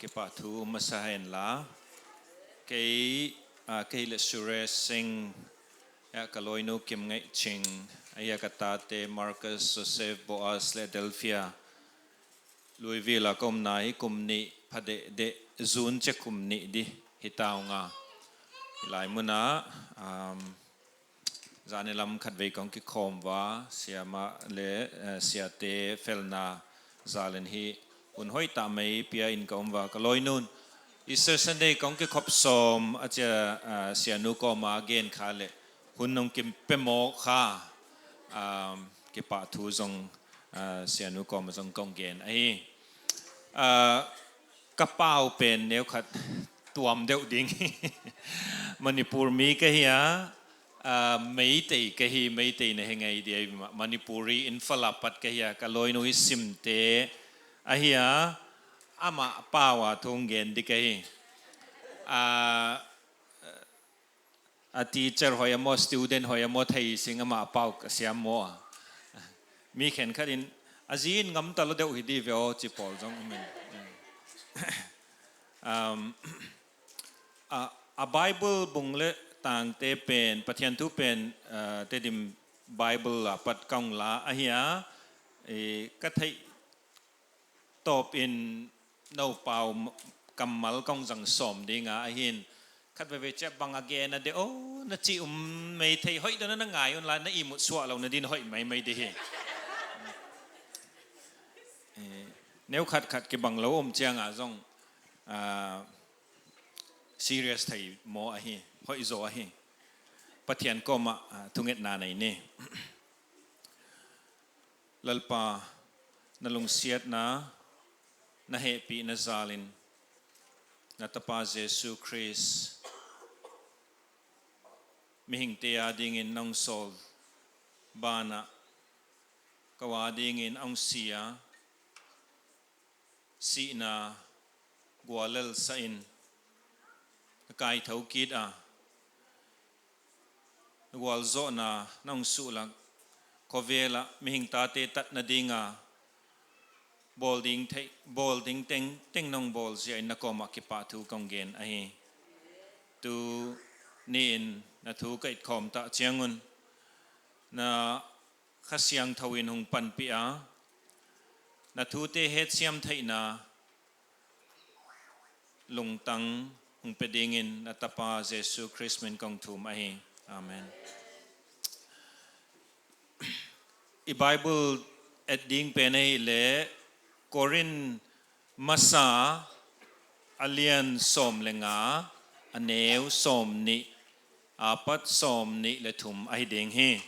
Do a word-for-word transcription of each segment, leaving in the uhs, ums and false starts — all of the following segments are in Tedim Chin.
Kipahthu masa hen la. Kei, ah, kei le Suresh Singh, ah, ka lawinu Kim Ngaih Ching, ah, ka tate Marcus, Joseph, Boaz le Delphia. Louisville a ka omna hi kum nih pha dehdeh, June ciang kum nih ding hi ta ung a. Hi lai munah, um, zani lam khatvei kong kikhawm va, siamah le, eh, siate felna zalin hi hun hoih tah mai pia in ka om va. Ka lawinu in Easter Sunday kong kikhop sawm a cia, eh, sianu kawma gen kha le hun nong kipe mawk kha, um, kipahthu zong, eh, sianu kawma zong kong gen ahi. Eh, ka pau pen neukhat tuam deuh ding hi. Manipur mi ka hi a, ah, Meitei ka hi, Meitei na hi ngei ding a, Manipuri Imphal a pat ka hi a, ka lawinu i simte ahi a, amah pau a thu gen ding ka hi. Ah, a teacher hoih a maw, student hoih a maw, thei sing amah pau ka siam maw a. Mi khenkhat in, a zi in ngam ta lo deuh hi ding ve aw, ci pawl zong om in. Um, a, a Bible bung le tangte pen, Pathian thu pen, uh, Tedim Bible a pat kong la ahi a, eh, ka theih tawpin no pau kammal kong zang sawm ding a, ahi in khat veve ciang bang a gen a deuh aw na ci um mai thei, hoih dona na ngai un la, na ihmut suah lo nadin hoih maimai ding hi. Eh, neukhat khat kibang lo om ciang a zong, ah, serious thei maw ahi, hoih zaw ahi. Pathian kawmah, ah, thungetna nei ni. Lalpa, na lungsiatna, na hehpihna zalin, na Tapa Jesu Khrist, mihingte a dingin nong sawl banah, ko a dingin ong si a, sihna guallel sa in, na kaitho kit a, na gualzawhna nong suhlak, khovel ah mihing tate tatna ding a, bawl ding thei, bawl ding teng, teng nong bawl zia in na kawmah kipahthu kong gen ahi. Tu ni-in na thu ka it khawm tah ciangun, na Kha Siangtho in hong panpih a, na thute hetsiam theihna lungtang hong pia dingin na Tapa Jesu Khrist min kong thum ahi. Amen. I Bible et ding pen ahih leh Korin Masa a lian sawm le nga, a neu sawm nih, a pat sawm nih le thum ahi ding hi.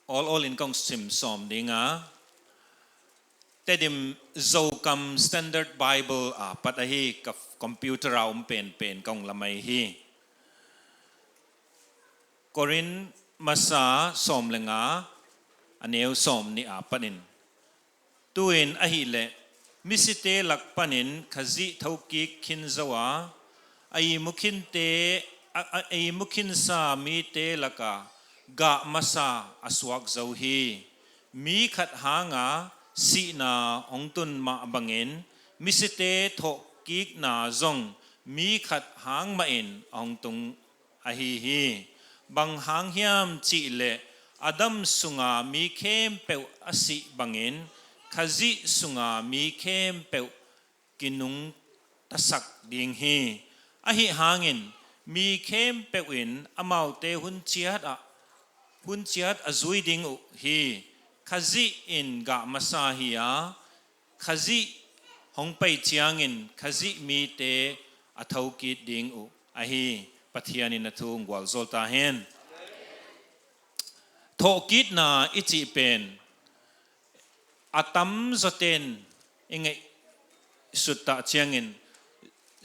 Awl awl in kong sim sawm ding a, Tedim Zokam Standard Bible a pat ahi, ka computer a om penpen kong la mai hi. Korin Masa sawm le nga, a neu sawm nih a panin, tu-in ahih leh misite lak panin Khazih thokik khin zo a, a ihmu khinte, a, a, a ihmu khinsa mite lakah gah masa a suak zo hi. Mi khat hanga sihna hong tun mah bangin misite thawhkikna zong mi khat hang mahin a hong tung ahi hi. Bang hang hiam cih leh Adam sunga mi khempeuh a sih bangin Khazih sunga mi khempeuh kinungtasak ding hi. Ahi hangin mi khempeuh in amaute hun ciat ah, hun ciat a zui ding uh hi. Khazih in gah masa hi a, Khazih hong pai ciangin Khazih mite a thokik ding uh ahi. Pathian in a thu hong gualzawl ta hen. Thawhkikna i cih pen a tamzaw ten i ngaihsut tah ciangin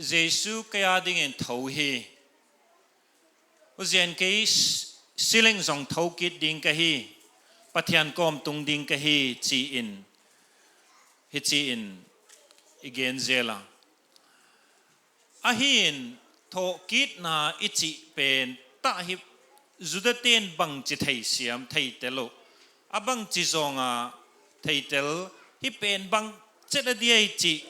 Jesu kei a dingin tho hi. Uzian kei s-, ceiling zong thokik ding ka hi, Pathian kawm tung ding ka hi ci-in, hi ci-in i gen zel a. Ahi in thawhkikna i cih pen tah hi, Judah ten bangci thei siam, thei tel uh. A bangci zawnga thei tel, hih pen bang cet a diai cih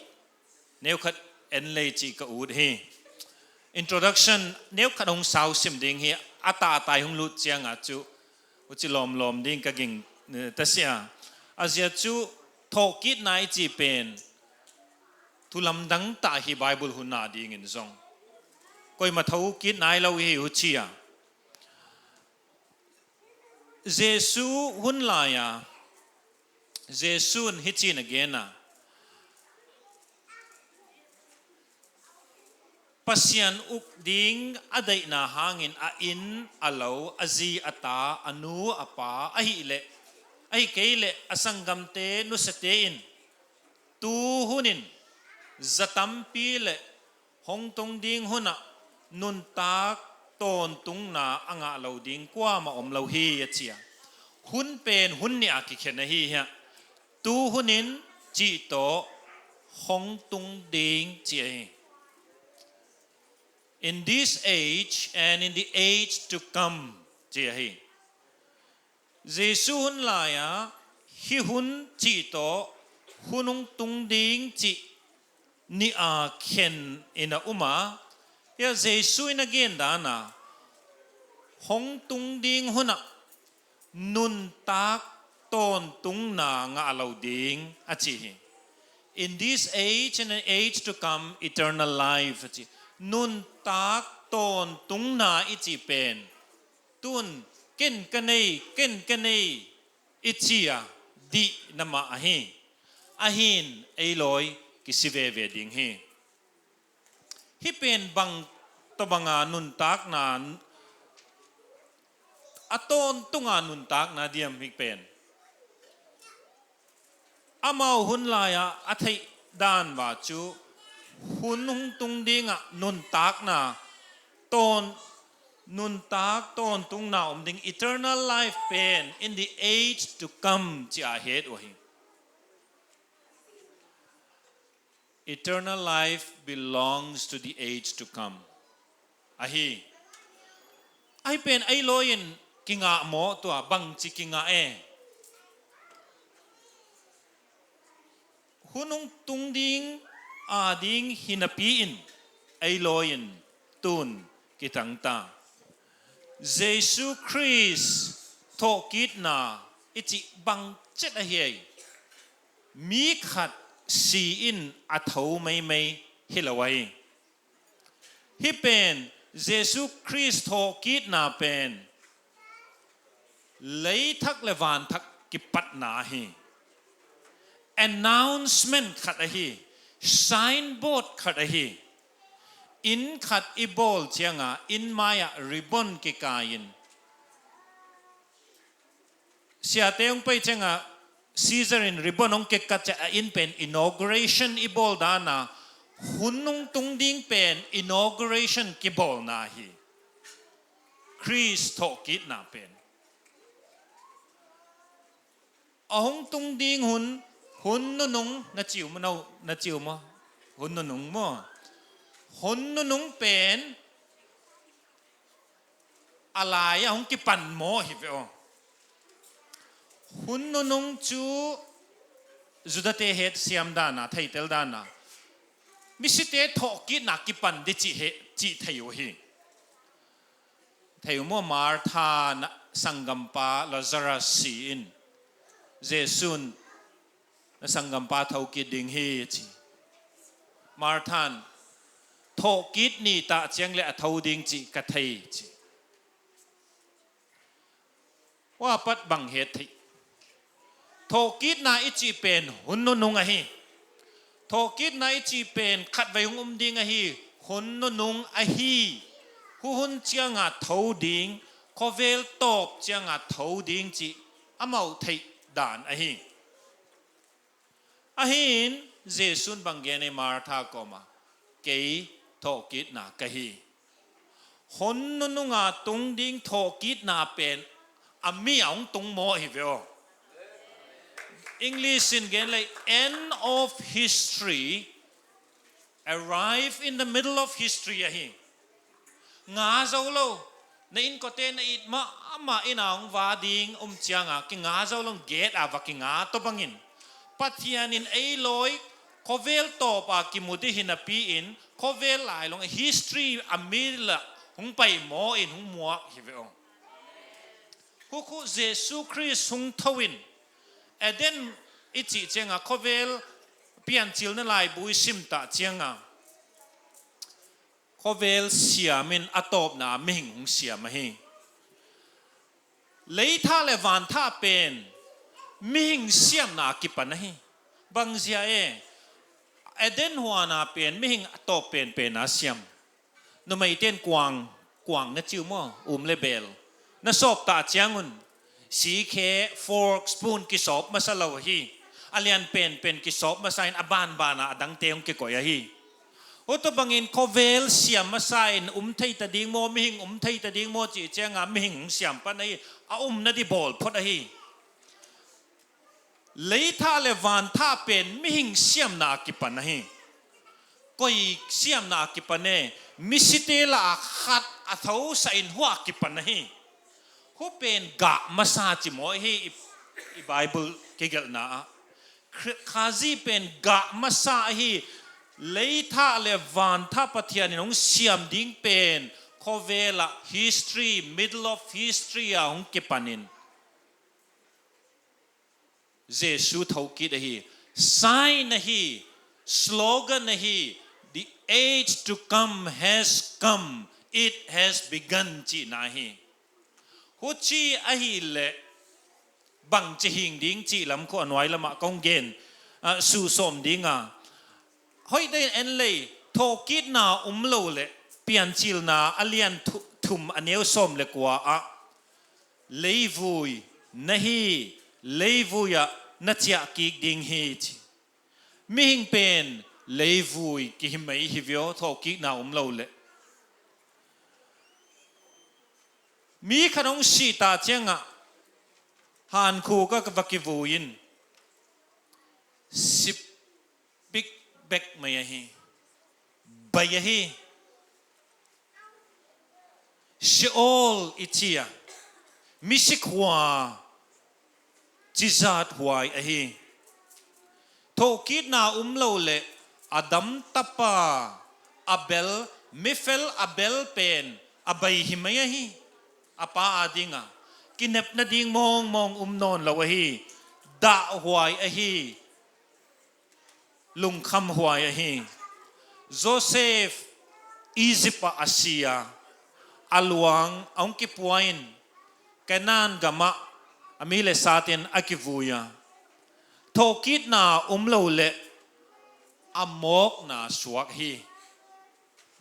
neukhat en lei cih ka ut hi. Introduction neukhat hong sau sim ding hi. A ta a tai hong lut cianga cu uci lawmlawm ding ka ging, eh, ta sia. A zia cu thawhkitna i cih pen thulamdang tah hi Bible hun a dingin zong. Koima thokit nai lo hi uci a. Jesu hun lai-a Jesu in hicin a gen a, Pasian uk ding a daihna hangin a inn, a lo, a zi, a ta, a nu, a pa, ahih leh, ahi kei leh a sanggamte nusiate in tu hunin za tampi le hong tung ding hunah nuntak tawntungna a ngah lo ding kuamah om lo hi a ci a. Hun pen hun nih a kikhen ahi hiah. Tu hunin cih tawh hong tung ding ci ahi. In this age and in the age to come ci ahi. Jesu hun lai-a hih hun cih tawh hun hong tung ding cih nih a khen in a um a, hiah Jesu in a gen dan a hong tung ding hunah nuntak tawntungna ngah lo ding a ci hi. In this age and an age to come, eternal life a ci. Nuntak tawntungna i cih pen tun ken ka nei, ken ka nei i ci a dih na mah ahi. Ahin ei lawi kisi veve ding hi. Hih pen bang tawh banga nuntakna, a tawntunga nuntakna diam hih pen? Amau hun lai-ah a theih dan va cu hun hong tung dingah nuntakna tawn, nuntak tawntungna om ding eternal life pen in the age to come ci a het uh hi. Eternal life belongs to the age to come. Ahi. Ahi pen ei lawi in kingah maw tua bangci kingah e? Hun hong tung ding a ding hinapi in ei lawi in tun kitangta. Jesu Khrist thawhkitna i cih bang cet ahi ei. Mi khat si in a tho meimei hi lo ahi. Hih pen Jesu Khrist thawhkitna pen leithak le vanthak kipatna ahi. Announcement khat ahi. Signboard khat ahi. Inn khat i bawl cianga inn mai-ah ribbon kikai in siate hong pai cianga Caesar in ribbon hong kikkat ciah a inn pen inauguration i bawl dana hun hong tung ding pen inauguration kibawlna hi. Khrist thawhkitna pen a hong tung ding hun, hun nunung na ciu maw, na ciu maw? Hun nunung maw? Hun nunung pen a lai-ah hong kipan maw hi ve aw. Hun nunung cu Judate het siam dana, theitel dana misite thawhkitna kipan dih cih he, cih thei uh hi. Thei uh maw, Martha na sanggampa Lazarus si in Jesu'n na sanggampa thokit ding hi ci. Martha'n thawhkit ni tah ciang le a tho ding cih ka thei ci. Hua pat bang het theih? Thawhkitna i cih pen hun nunung ahi. Thawhkitna i cih pen khatvei hong um ding ahi. Hun nunung ahi. Huhun cianga tho ding, khuavel tawp cianga tho ding cih amau theih dan ahi. Ahin Jesu'n bang gen ei Martha kawma, kei thawhkitna ka hi. Hun nununga tung ding thawhkitna pen a mi a hong tung maw hi ve aw. English in gen lei, end of history, arrive in the middle of history ahi. Nga zo lo, na innkuante na it mahmah inn a hong va ding um cianga kinga zo lo, gate a va kinga tawh bangin Pathian in ei lawi khawvel tawp a kimu ding hi napi-in khawvel lailung history a mi lah hong pai maw in hong muak hi ve aw. Hukhu Jesu Khrist hong tho in Eden i cih cianga khawvel Piancilna laibu i simtah cianga khawvel siam in a tawpna mihing hong siam ahi. Leithah le vanthah pen mihing siamna a kipan ahi. Bangzia e, Eden huana pen mihing a tawp penpena siam. Numeite in kuang, kuang na ciu maw, um le bel na sawptah ciangun sikhe, fork, spoon kisawp masa lo ahi. A lian penpen kisawp masa in a banbana a dangte hong kikoih ahi. Hutu bangin khawvel siam masa in um theita ding maw, mihing um theita ding maw cih cianga mihing hong siam pan ahi. A umna di bawl phot ahi. Leithah le vanthah pen mihing siamna a kipan ahi. Koi siamna a kipan e, misite lah a khat a thosah in hua a kipan ahi. Hu pen gah masa ci maw ahi i, i Bible kigelhna ah. Khazih pen gah masa ahi. Leithah le vanthah Pathian in hong siam ding pen khawvel ah history, middle of history a hong kipanin Jesu thokit ahi. Sign ahi. Slogan ahi. The age to come has come. It has begun cihna ahi. Huci ahileh bangci hing ding cih lam khua a nuai lamah kong gen, ah, su sawm dinga. Hoih dei en lei, thawhkitna um lo le Piancilna a lian thu-, thum a neu sawm le kua ah leivui na hi, leivui ah na ciah kik ding hi ci. Mihing pen leivui kihi mai hi vio, thawhkikna um lo le. Mi khat hong sihta ciangah hankhu ka va kivui in sip bikbek mai ahi. Bai ahi. Sheol i ci a, misikhua cizat huai ahi. Thawhkitna um lo le Adam tapa Abel, mifel Abel pen a bai hi mai ahi. A pa adinga kinepna ding mawngmawng um nawn lo ahi. Dahhuai ahi. Lungkhamhuai ahi. Joseph Egypt ah a si a, a luang a hong kipuain Canaan gamah a mi le saten a kivui a, thawhkitna um lo le a mawkna suak hi.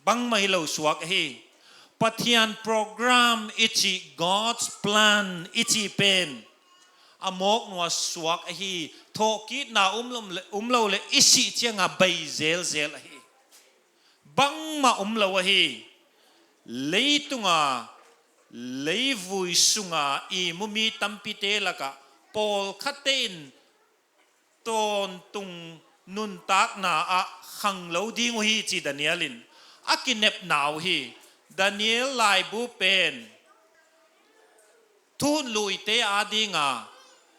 Bangmah hi lo suak ahi. Pathian program i cih, God's plan i cih pen a mawknua suak ahi. Thawhkitna um lo le, um lo le i sih cianga bai zelzel ahi. Bangmah um lo ahi. Leitunga leivui sunga i mu mi tampite lakah pawlkhatte in tawntung nuntakna ah khang lo ding uh hi ci Daniel in a kinepna uh hi. Daniel laibu pen thuhunluite adinga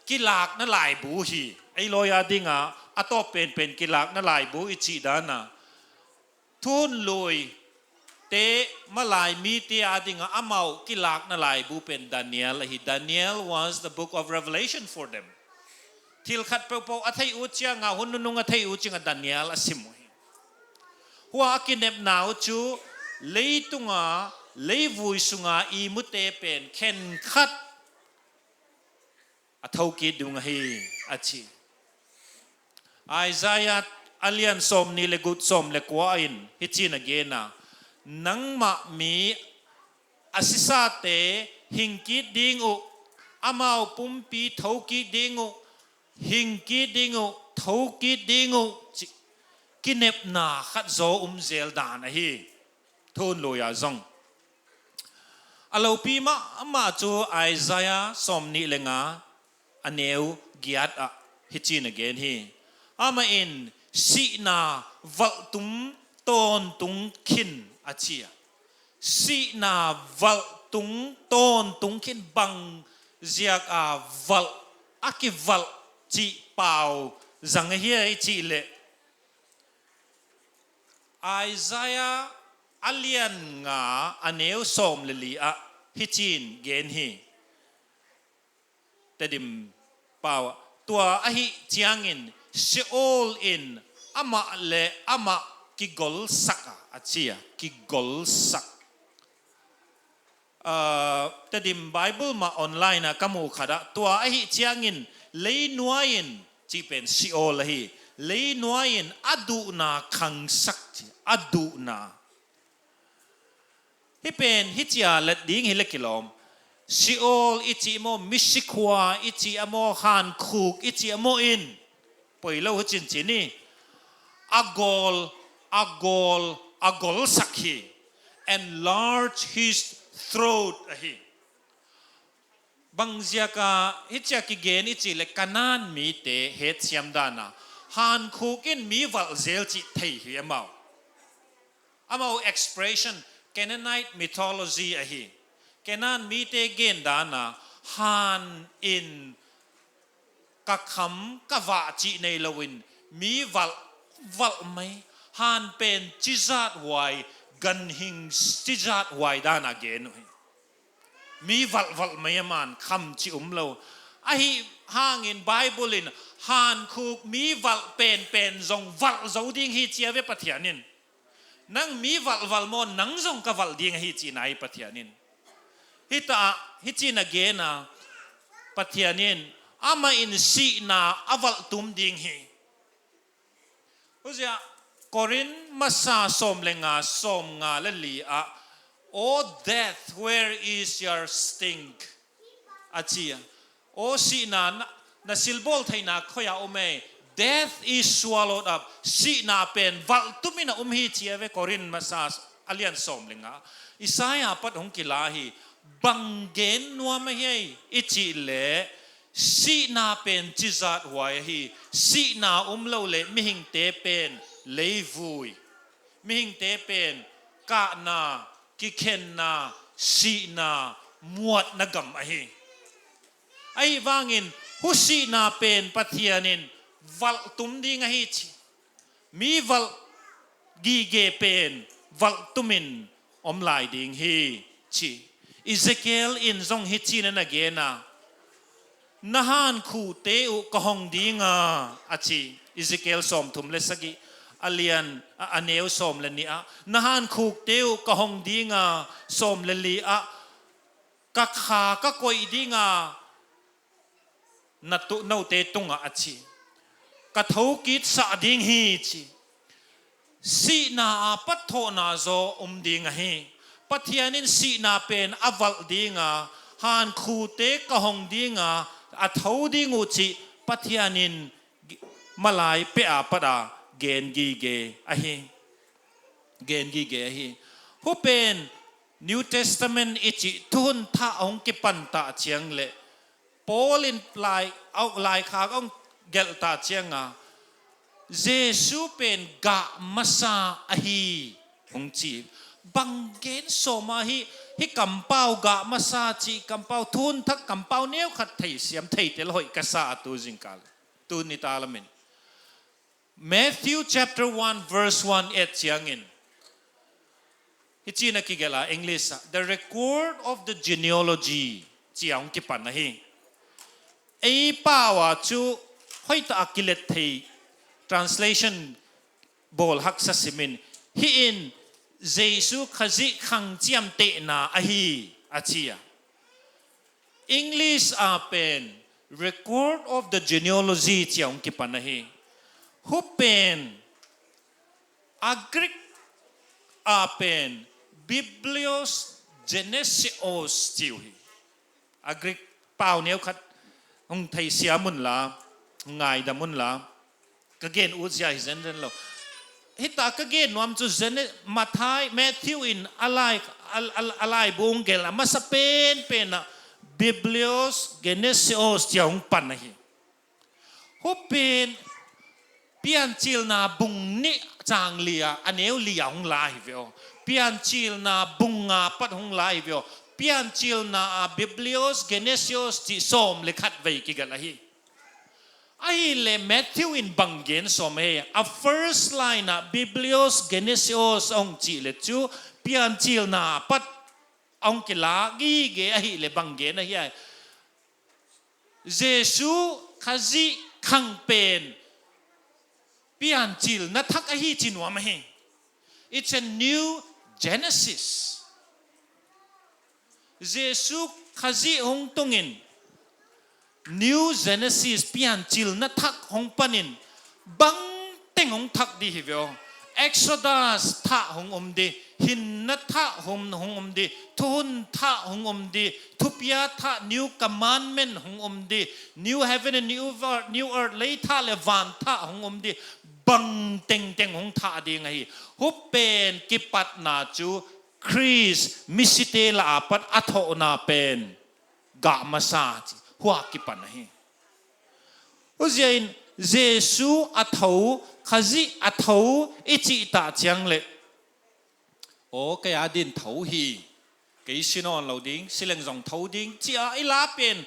kilakna laibu hi. Ei lawi adinga a tawp penpen kilakna laibu i cih dana thuhunluite, malai mite adinga amau kilakna laibu pen Daniel ahi. Daniel was the book of Revelation for them. Thil khat peuhpeuh a theih uh cianga, hun nunung a theih uh cianga Daniel a sim uh hi. Hua a kinepna uh cu leitunga leivui sunga i mute pen khenkhat a thokit ding uh ahi, a ci. Isaiah a lian sawm nih le guk, sawm le kua in hicin a gen a, nangmah mi a sisate hingkit ding uh, amau pumpi thokit ding uh, hingkit ding uh, thokit ding uh, ci kinepna khat zaw um zel dan ahi. Thuhunlui ah zong a lopi mahmah cu Isaiah sawm nih le nga a neu giat ah hicin a gen hi. Amah in sihna valhtum tawntung khin a ci a. Sihna valhtum tawntung khin, bang ziak a valh, a kivalh cih pau Zang ahi a i cih leh Isaiah a lian nga a neu sawm le li ah hicin gen hi. Tedim pau ah, tua ahi ciangin Sheol in amah le amah kigolsak a, a ci a, kigolsak. Tedim Bible mah online ah ka muh khat ah, tua ahi ciangin leinuai in cih pen Sheol ahi, leinuai in a duhna khangsak ci, a duhna. Hih pen hih cia let ding hi le kilawm. Sheol i cih maw, misikhua i cih a maw, hankhuk i cih a maw in poi lo hi cincin hi. A gawl, a gawl, a gawlsak hi. Enlarge his throat ahi. Bangziaka hih cia kigen i cih le Kanan mite hetsiam dana hankhuk in mi valh zel cih thei hi amau. Amau expression Canaanite mythology ahi. Kanan mite gen dana han in ka kham ka vah cih nei loin mi valh, valh mai, han pen cizat huai, ganhing cizat huai dana gen uh hi. Mi valh, valh mai a man kham cih um lo. Ahi hangin Bible in hankhuk mi valh penpen zong valh zo ding hi ci a ve Pathian in. Nang mi valh valh maw, nang zong ka valh ding ahi cihna hi Pathian in. Hita ah hicin a gen a, Pathian in amah in sihna a valh tum ding hi. Huzia Korin masa sawm le nga, sawm nga le li ah, "O death, where is your sting?" a ci a. "O sihna, na, na silbawl theihna khoi-ah om ei? Death is swallowed up." Sihna pen valh tumin a om hi ci a ve Korin masa a lian sawm le nga. Isaiah pat hong kila hi. Bang gen nuam ahi ei i cih leh, sihna pen cizat huai ahi. Sihna om lo le mihingte pen leivui, mihingte pen kahna, kikhenna, sihna, muatna gam ahi. Ahi vangin husihna pen Pathian in valh tum ding ahi ci. Mi valh gige pen valh tumin om lai ding hi ci. Ezekiel in zong hicin a na gen a, "Na hankhute uh ka hong dinga," a ci. Ezekiel sawmthum le sagih a lian a, a neu sawm le nih ah, "Na hankhukte uh ka hong dinga," sawm le li ah, "Ka kha ka koih dinga na tu, note tungah," a ci. "Ka thokitsah ding hi," ci. Sihna a pat thawhna zaw om ding ahi. Pathian in sihna pen a valh dinga, "Hankhute ka hong dinga, a tho ding uh," cih Pathian in malai peh a pat a gen gige ahi. Gen gige ahi. Hupen New Testament i cih thuhun thah hong kipan ta ciang le Paul in lai, au, laikhak hong gelh ta cianga, Jesu pen gah masa ahi hong ci. Bang gen sawm ahi, hih kampau gah masa cih kampau thuhun thak kampau neu khat theisiam theitel hoih ka sa a tu zingkal, tu nita lamin. Matthew chapter one verse one et ciangin hicin a kigelh a, English ah, "The record of the genealogy," ci a hong kipan ahi. Ei pau a cu hoihtak a kilet thei translation bawl haksa simin, "Hih in Jesu Khazih khang ciamtehna ahi," a ci a. English a pen record of the genealogy ci a hong kipan ahi. Hupen a Greek a pen biblios geneseos ci uh hi. A Greek pau neu khat hong theisiam unla, hong ngaidam unla, ka gen ut zia hi zenzen lo. Hita ka gen nuam cu Gene-, Matthai, Matthew in a lai, a, a, a laibu hong gelh a masa penpen ah biblios geneseos ci a hong pan ahi. Hupen Piancilna bung nih cang li ah a neu li ah hong la hi ve aw. Piancilna bung nga pat hong la hi ve aw. Piancilna a biblios geneseos cih sawm le khat vei kigelh ahi. Ahih leh Matthew in bang gen sawm hi, a first line ah Biblios Geneseos a hong cih leh cu Piancilna pat a hong kilak gige ahih leh bang gen ahi a, Jesu Khazih khang pen Piancilna thak ahi ci nuam ahi. It's a new Genesis. Jesu Khazih hong tungin New Genesis, Piancilna thak hong panin bangteng hong thak dih hi ve aw. Exodus thah hong om dih, hinna thah hong, hong om dih, thuhun thah hong om dih, thupia thah, new commandment hong om dih, new heaven and new earth, new earth, lei thah le van thah hong om dih, bang tengteng hong thah ding ahi. Hupen kipatna cu Khrist misite la-a pat a thawhna pen gah masa ci, hua kipan ahi. Huzia in Jesu a tho, Khazih a tho i cih tah ciang leh, aw, kei a din tho hi, kei si nawn lo ding, si leng zong tho ding, ci-a i la pen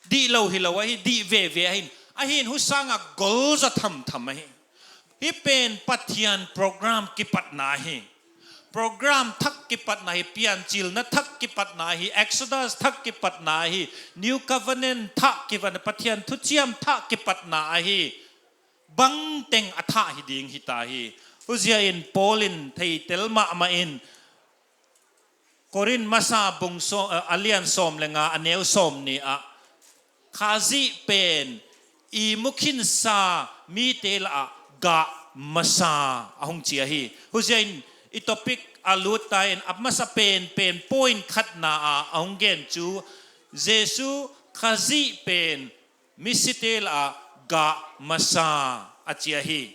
dih lo hi lo ahi, dih veve ahi. Ahi in husangah golzaw thamtham ahi. Hih pen Pathian program kipatna hi. Program thak kipatna hi, Piancilna thak kipatna hi, Exodus thak kipatna hi, New Covenant thak kipatna, Pathian thuciam thak kipatna ahi. Bangteng a thah hi ding hi ta hi. Huzia in Paul in theitel mahmah in Korin masa bung so, a lian sawm le nga, a neu sawm nih ah, Khazih pen ihmu khinsa mite la-ah gah masa a hong ci ahi. Huzia in i topic a lut ta in, a masa penpen point khatna ah a hong gen cu, Jesu Khazih pen misite la-ah gah masa a ci ahi.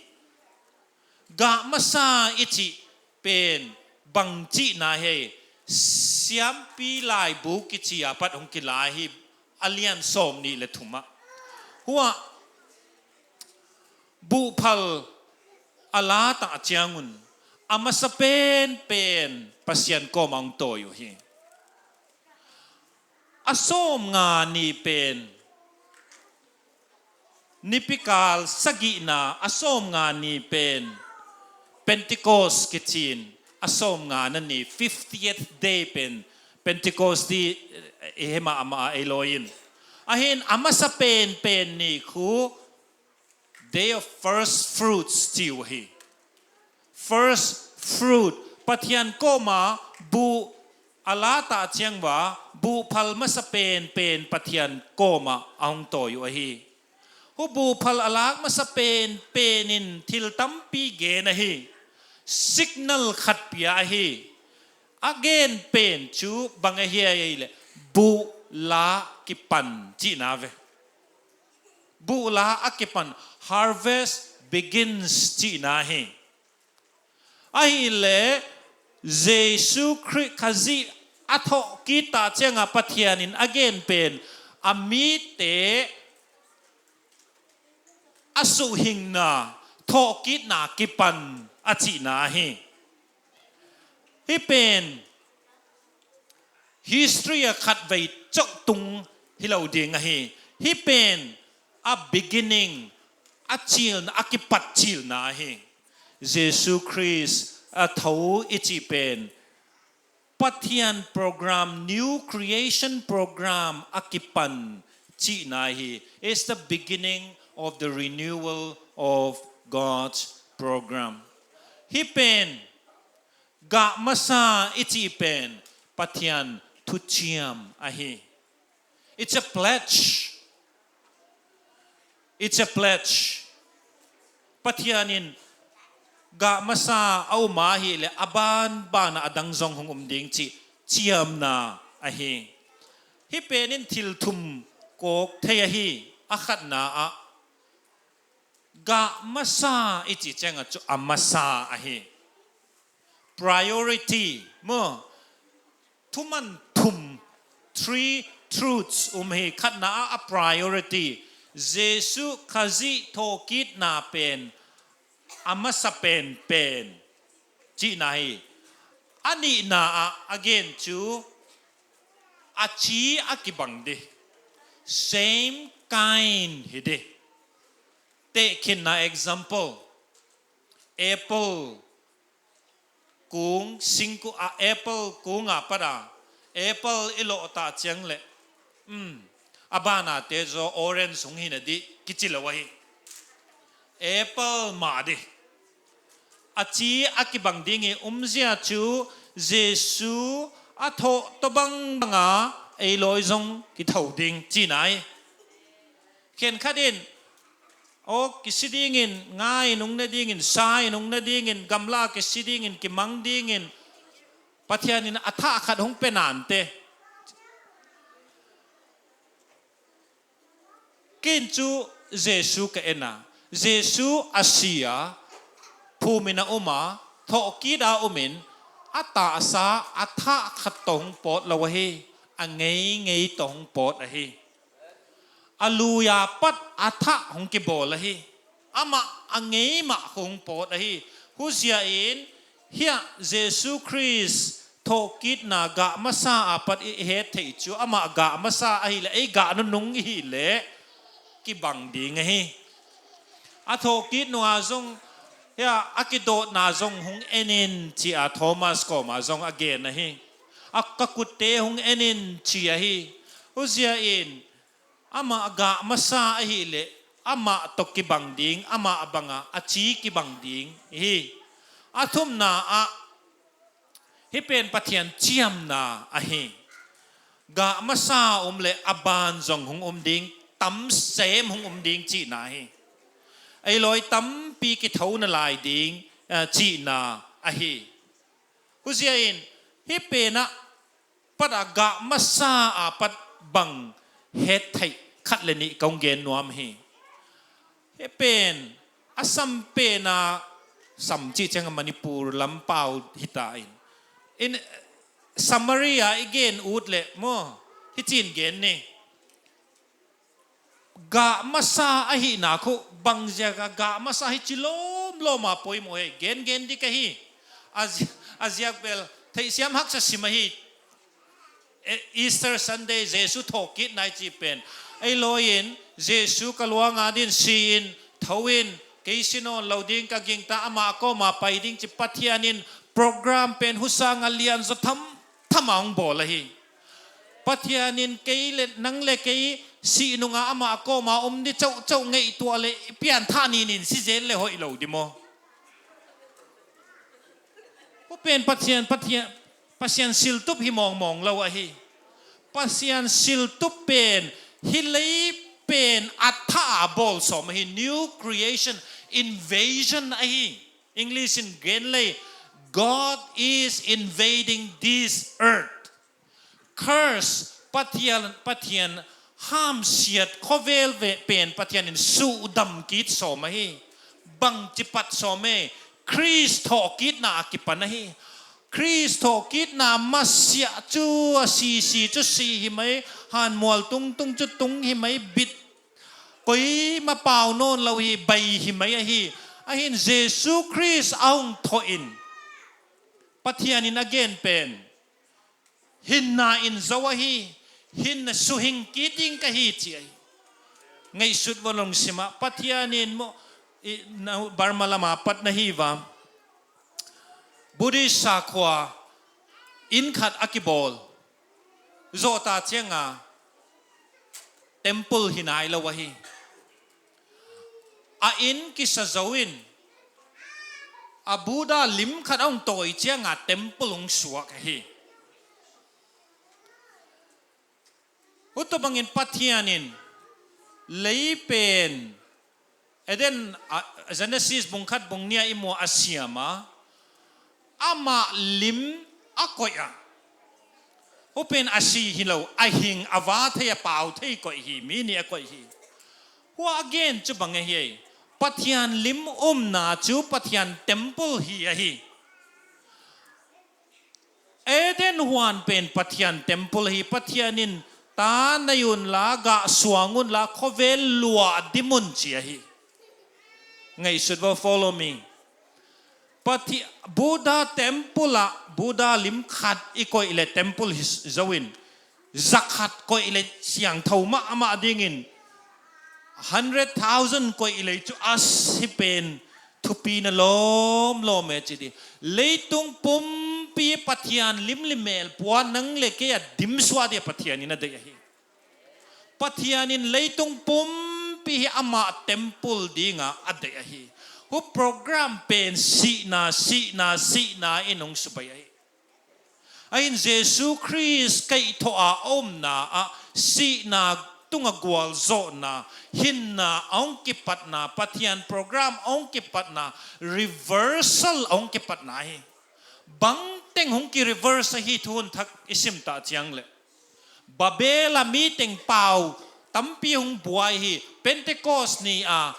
Gah masa i cih pen bang cihna hi? Siampi laibu kici a pat hong kilai hi, a lian sawm nih le thum ah. Hua buhphal a la tah ciangun a masa penpen Pasian kawm a hong tawi uh hi. A sawm nga ni pen, nipikal sagihna a sawm nga ni pen Pentecost kici in, a sawm nga na ni, fiftieth day pen Pentecost ti, eh, i hema ama a ei lawi in. Ahin a masa penpen ni khu Day of First Fruits ci uh hi. First fruit, Pathian kawma buh a la tah ciang va, buhphal masa penpen Pathian kawma a hong tawi uh ahi. Hu buhphal a lak masa penpen in thil tampi gen ahi. Signal khat pia ahi. A gen pen cu bang ahi a, leh buh la kipan cihna ve. Buh la a kipan, harvest begins cihna hi. Ahih leh Jesu Khrih Khazih a thawhkik tah ciangah Pathian in a gen pen a mite a suhhingna, thawhkikna kipan a cihna hi. Hih pen history a khatvei cawh tung hi lo ding ahi. Hih pen a beginning, a cilna, a kipat cilna ahi. Jesu Khrist a tho i cih pen Pathian program, new creation program a kipan cihna hi. It's the beginning of the renewal of God's program. Hih pen gah masa i cih pen Pathian thuciam ahi. It's a pledge. It's a pledge. Pathian in gah masa a um ahih leh a banban ah a dang zong hong um ding cih ciamna ahi. Hih pen in thil thum kawk thei ahi. A khatna ah gah masa i cih ciangah cu a masa ahi. Priority maw? Thuman thum, three truths um hi. Khatna ah a priority, Jesu Khazih thawhkikna pen a masa penpen cihna hi. A nihna ah a gen cu a ci a kibang dih, same kind hi dih. Tehkhinna example, apple kung singku a apple kung a pat a apple i lawh ta ciang leh, um, a banate zaw orange hong hi na dih kici lo ahi. Apple mah dih. A ci a kibang ding i umzia cu Jesu a thawh tawh bangbang a ei lawi zong kitho ding cihna hi. Khenkhat in aw kisi dingin, nga in hong ne dingin, sa in hong ne dingin, gamla kisi dingin, kimang dingin Pathian in a thah khat hong pia nante. Ken cu Jesu ka en a, Jesu a si a, phum in a um a, thawhkit a um in, a tahsa a thah khat tawh hong pawt lo ahi, a ngeingei tawh hong pawt ahi. A lui a pat a thah hong kibawl ahi. Amah a ngei mah hong pawt ahi. Huzia in hiah Jesu Khrist thawhkitna gah masa a pat i het theih cu amah gah masa ahileh ei gah nunung i hih leh kibang ding ahi. A thawhkit nungah zong hiah a kidawtna zong hong en in ci a Thomas kawmah zong a gen ahi. A ka kutte hong en in ci ahi. Huzia in amah gah masa ahileh amah tawh kibang ding, amah bangah a ci kibang ding hi. A thumna ah hih pen Pathian ciamna ahi. Gah masa a um le a ban zong hong um ding, tam sem hong um ding cihna hi. Ei lawi tampi kitho na lai ding, eh, cihna ahi. Huzia in hih pen a pat a gah masa a pat bang het theih khat le nih kong gen nuam hi. Hih pen a sam pen a, sam cih ciang a Manipur lam pau hi ta in, in Samaria i gen ut leh maw, hih cin gen ni. Gah masa ahihna khu bangziak a gah masa hi ci lawmlawm a poimawh hi. Gengen dih ka hi. A zi-, a ziak bel theihsiam haksa sim ahi. E, Easter Sunday Jesu thawhkitna i cih pen ei lawi in Jesu ka luang a din si in, tho in, kei si nawn lo ding, ka gingta, amah kawmah pai ding ci Pathian in program pen husang a lian zaw tham tham a hong bawl ahi. Pathian in kei le nang le kei sih nungah amah kawmah um dih cohcoh ngeih tuah le i pianthah ninin si zel le hoih lo dih maw? Hua pen Pathian, Pathian, Pasian siltup hi mawngmawng lo ahi. Pasian siltup pen hih lei pen a thah a bawl sawm ahi. New creation, invasion ahi. English in gen lei, God is invading this earth. Curse, Pathian, Pathian hamsiat khawvel ve pen Pathian in suhdam kit sawm ahi. Bangci pat sawm e, Khrist thawhkitna a kipan ahi. Khrist thawhkitna masiah cu a sisi cu si hi mai, hanmual tungtung cu tung hi mai, bit koima pau nawn lo hi, bai hi mai ahi. Ahin Jesu Khrist a hong thawh in Pathian in a gen pen hinna in zo ahi, hinna suhing kit ding ka hi ci ahi. Ngaihsut va lungsim ah Pathian in maw, i, na, Burma lama pat na hi va. Buddhist sakhua inn khat a kibawl. Zawhta cianga temple hi nai lo ahi. A inn kisa zo in a Buddha lim khat a hong tawi cianga temple hong suak ahi. Hutu bangin Pathian in lei pen Eden, a, Genesis bung khat bung nih a i muh a siam a, amah lim a koih a. Hupen a si hi lo, a hing a va thei a pau thei koih hi, mi nih a koih hi. Hua a gen cu bang ahi ei. Pathian lim umna cu Pathian temple hi ahi. Eden huan pen Pathian temple hi, Pathian in ta nei unla, gah suang unla, khawvel luah dim un ci ahi. Ngaihsut vo, follow me. Pathi-, Buddha temple ah, Buddha lim khat i koih le temple hi zo in, za khat koih le siangtho mahmah dingin hundred thousand koih i lei cu a si pen thupi na lawmlawm e ci di. Leitung pumpi Pathian limlim mel pua nang le kei a dimsuah dia Pathian in a deih ahi. Pathian in leitung pumpi hi amah temple dinga a deih ahi. Hu program pen sihna, sihna, sihna in hong subai ahi. Ahin Jesu Khrist kaihthawh a omna ah sihna tunga gualzawhna, hinna a hong kipatna, Pathian program a hong kipatna, reversal a hong kipatna hi. Bangteng hong ki-reverse ahi thu hun thak i simtah ciang le Babel a miteng pau tampi hong buai hi. Pentecost ni a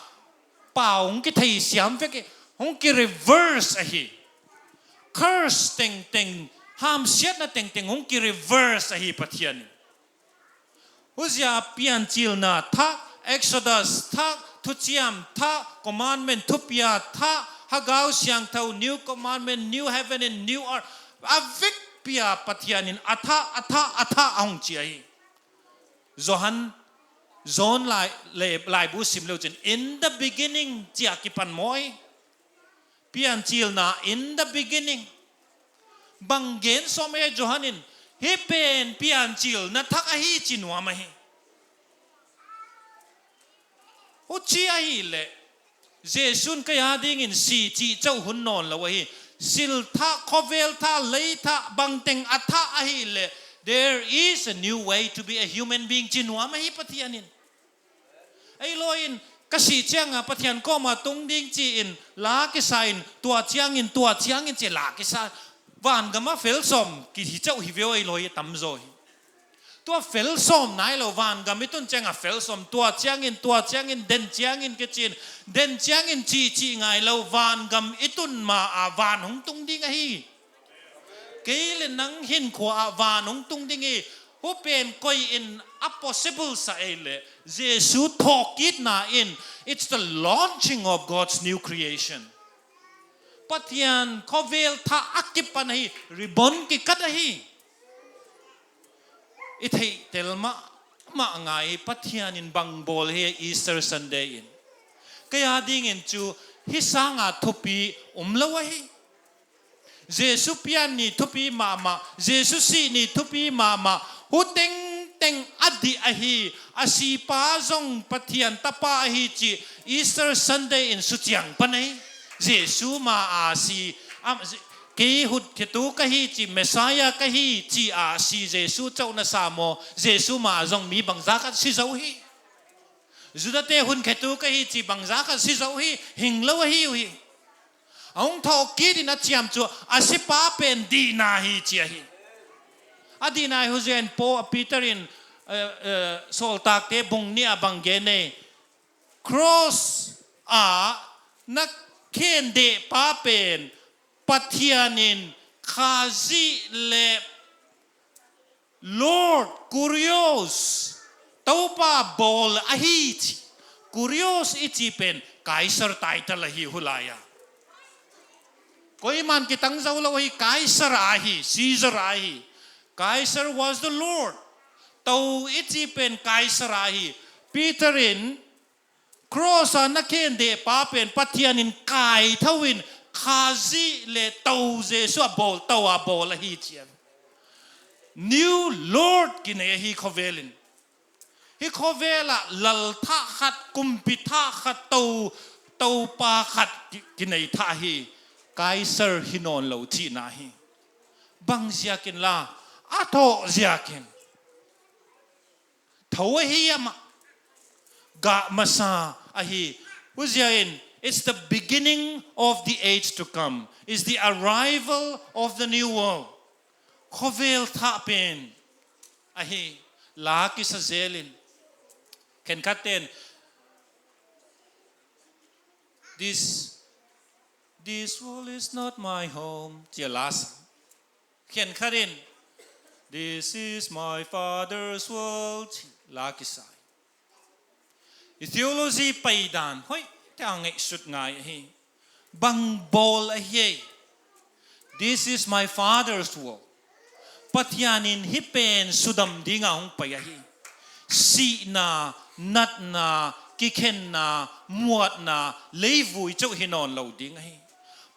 pau hong kithei siam vek hi. Hong ki-reverse ahi. Curse tengteng, hamsiatna tengteng hong ki-reverse ahi Pathian in. Huzia Piancilna thak, Exodus thak, Thuciam thak, commandment thupia thak, Hagau Siangtho, new commandment, new heaven and new earth. A vekpia Pathian in a thak, a thak, a thak a hong ci ahi. Johan, John lai, le, laibu sim leu cin, "In the beginning," cia kipan maw hi. Piancilna, "In the beginning." Bang gen sawm e Johan in, hih pen Piancilna thak ahi ci nuam ahi. Huci ahileh Jesu'n kei a dingin si cih cauh hun nawn lo ahi. Sil thak, khawvel thak, lei thak, bangteng a thak ahileh, there is a new way to be a human being ci nuam ahi Pathian in. Ei lawi in ka sih cianga Pathian kawma tung ding ci-in la kisa in, tua ciangin, tua ciangin ci la kisa. Vangam a fel sawm kihi cauh hi veu ei lawi a tamzaw hi. Tua fel sawm nai lo, vangam i tun cianga fel sawm, tua ciangin, tua ciangin, den ciangin kicin, den ciangin cihcih ngai lo, vangam i tun ma a van hong tung ding ahi. Kei le nang hinkhua ah van hong tung ding hi. Hu pen koi in a possible sa ei le Jesu thawhkitna in, it's the launching of God's new creation. Pathian khawvel thak a kipan ahi, ribbon kikat ahi. I theihtel mahmah ngai hi Pathian in bang bawl hi Easter Sunday in. Kei a dingin cu hih sanga thupi um lo ahi. Jesu pian ni thupi mahmah, Jesu sih ni thupi mahmah, hu tengteng a dih ahi, a sipa zong Pathian tapa ahi cih Easter Sunday in suciang pan ahi. Jesu ma a si, am, kei hutkhiatu ka hi ci, Messiah ka hi ci a si Jesu cauh na sa maw? Jesu ma a zong mi bangzah khat si zo hi. Judate hunkhiatu ka hi ci bangzah khat si zo hi, hing lo ahi uh hi. A hong thawhkit in a ciam cu a sipa pen dihna hi ci ahi. A dihna hi huzia in Paul, Peter in, eh, eh, Sawltakte bung nih a bang gen ei. Cross ah na khendeh pa pen Pathian in Khazih le Lord, Kurios, Topa bawl ahi ci. Kurios i ci pen Kaisar title ahi hulai a. Koiman kitang zo lo ahi, Kaisar ahi, Caesar ahi. Kaisar was the Lord. To i ci pen Kaisar ahi. Peter in Cross a na khendeh pa pen Pathian in kaitho in Khazih le To Jesu a bawl, To a bawl ahi cian. New Lord kinei ahi khawvel in. Hih khawvel ah lal thah khat, kumpi thah khat, To, Topa khat ki-, kinei thah hi. Kaisar hi nawn lo cihna hi. Bang ziakin la, a thawh ziakin. Tho ahi amah. Gah masa ahi. Huzia in, it's the beginning of the age to come. It's the arrival of the new world. Khawvel thah pen ahi. La kisa zel in. Khenkhat ten, this, this world is not my home. Cia la sa. Khenkhat in, "This is my Father's world," la kisai. I theology paidan hoih teh a ngaihsut ngai ahi. Bang bawl ahi ei. "This is my Father's world." Pathian in hih pen sudam dinga hong pai ahi. Sihna, natna, kikhenna, muatna, leivui ceuh hi nawn lo ding ahi.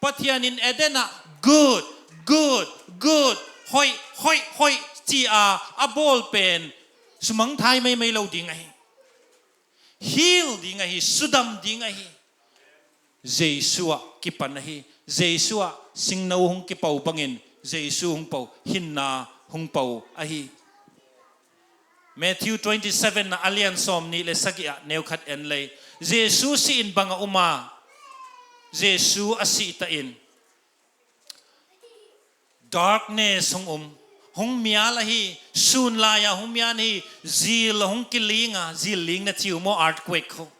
Pathian in Eden ah good, good, good, hoih, hoih, hoih ci-a a bawl pen sumangthai maimai lo ding ahi. Hil ding ahi, sudam ding ahi. Jesu ah kipan ahi. Jesu ah singno hong kipo bangin Jesu hong po, hinna hong po ahi. Matthew twenty-seven na a lian sawm nih le sagih ah neu khat en lei. Jesu sih in bang a um a, Jesu a sih ta in darkness hong um, hong mial ahi, sun lai-a hong mial ahi, zil hong kiling a, zil ling na ci uh maw, earthquake ho.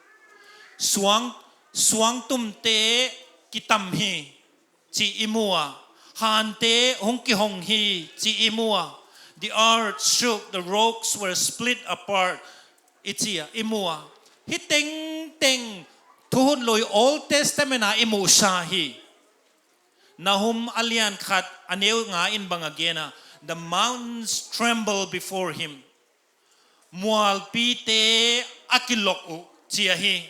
Suang, suangtumte kitam hi ci i mu a, hante hong kihong hi ci i mu a, the earth shook, the rocks were split apart i ci a i mu a. Hih tengteng thuhun lui Old Testament a i muhsa hi. Nahum a lian khat a neu nga in bang a gen a, the mountains tremble before him. Mualpite a kilok uh ci ahi.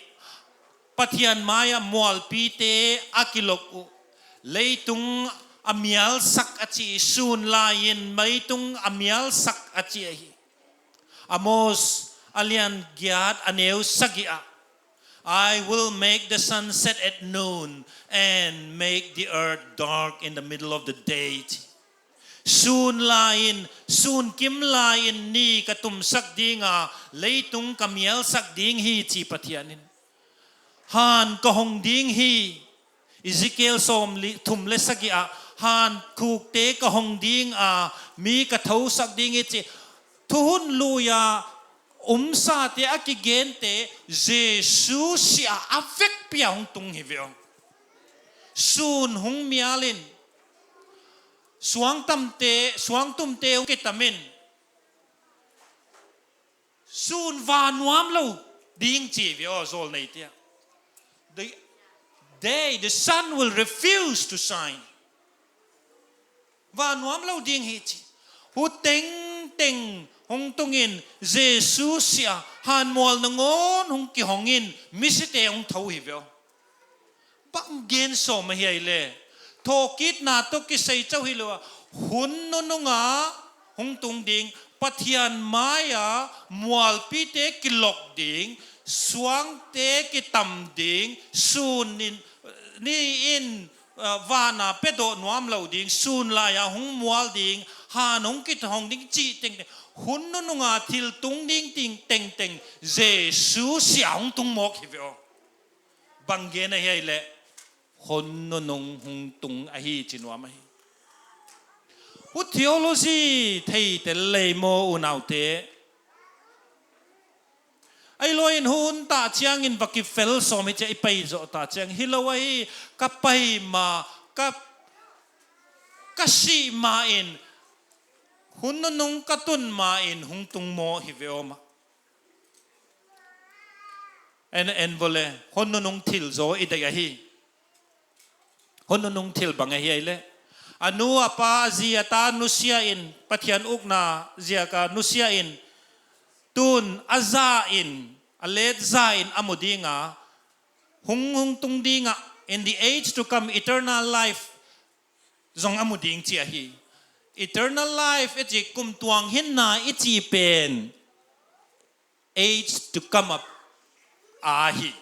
Pathian mai-ah mualpite a kilok uh. Leitung a mialsak a ci, sun lai-in leitung a mialsak a ci ahi. Amos a lian giat a neu sagih ah, I will make the sun set at noon and make the earth dark in the middle of the day. Sun lai-in, sun kim lai-in ni ka tumsak ding a, leitung ka mialsak ding hi ci Pathian in. Han ka hong ding hi. Ezekiel sawm li, thum le sagih ah, han khukte ka hong ding a, mi ka thosak ding hi ci. Thuhun lui-a umsate a kigente Jesu sih a a vekpi-a hong tung hi ve aw. Sun hong mial in, suangtamte, suangtumte hong kitam in, sun va nuam lo ding ci ve aw, zawlneite ah. The day the sun will refuse to shine. Va nuam lo ding hi ci. Hu tengteng hong tungin Jesu sih a, han mual nangawn hong kihong in, misite hong tho hi ve aw. Bang gen sawm ahi ai le. Thawhkikna tawh kisei cau hi lo a, hun nunung a hong tung ding, Pathian mai-a mualpite kilok ding, suangte kitam ding, sun in, ni in, ah, van a pedawh nuam lo ding, sun lai-a hong mual ding, han hong kithong ding cih tengteng, hun nunung a thil tung ding ting tengteng Jesu sih a hong tung mawk hi ve aw. Bang gen ahi ai le, hun nunung hong tung ahi ci nuam ahi. Hu theology theitel lei maw unaute. Ai lo in hun ta ciangin va kifel sawm hi ci a, i pai zawh ta ciang hi lo ahi, ka pai ma, ka, ka sih ma in, hun nunung ka tun ma in hong tung maw hi ve aw mah. En, en vawle, hun nunung thil zaw i deih ahi. Hun nunung thil bang ahi ai le. A nu a pa, a zi a ta nusia in, Pathian ukna ziak a nusia in, tun a za in, a let za in a mu ding a, hong, hong tung ding a, in the age to come, eternal life zong a mu ding ci ahi. Eternal life i ci, kum tuang hinna i ci pen age to come up ahi.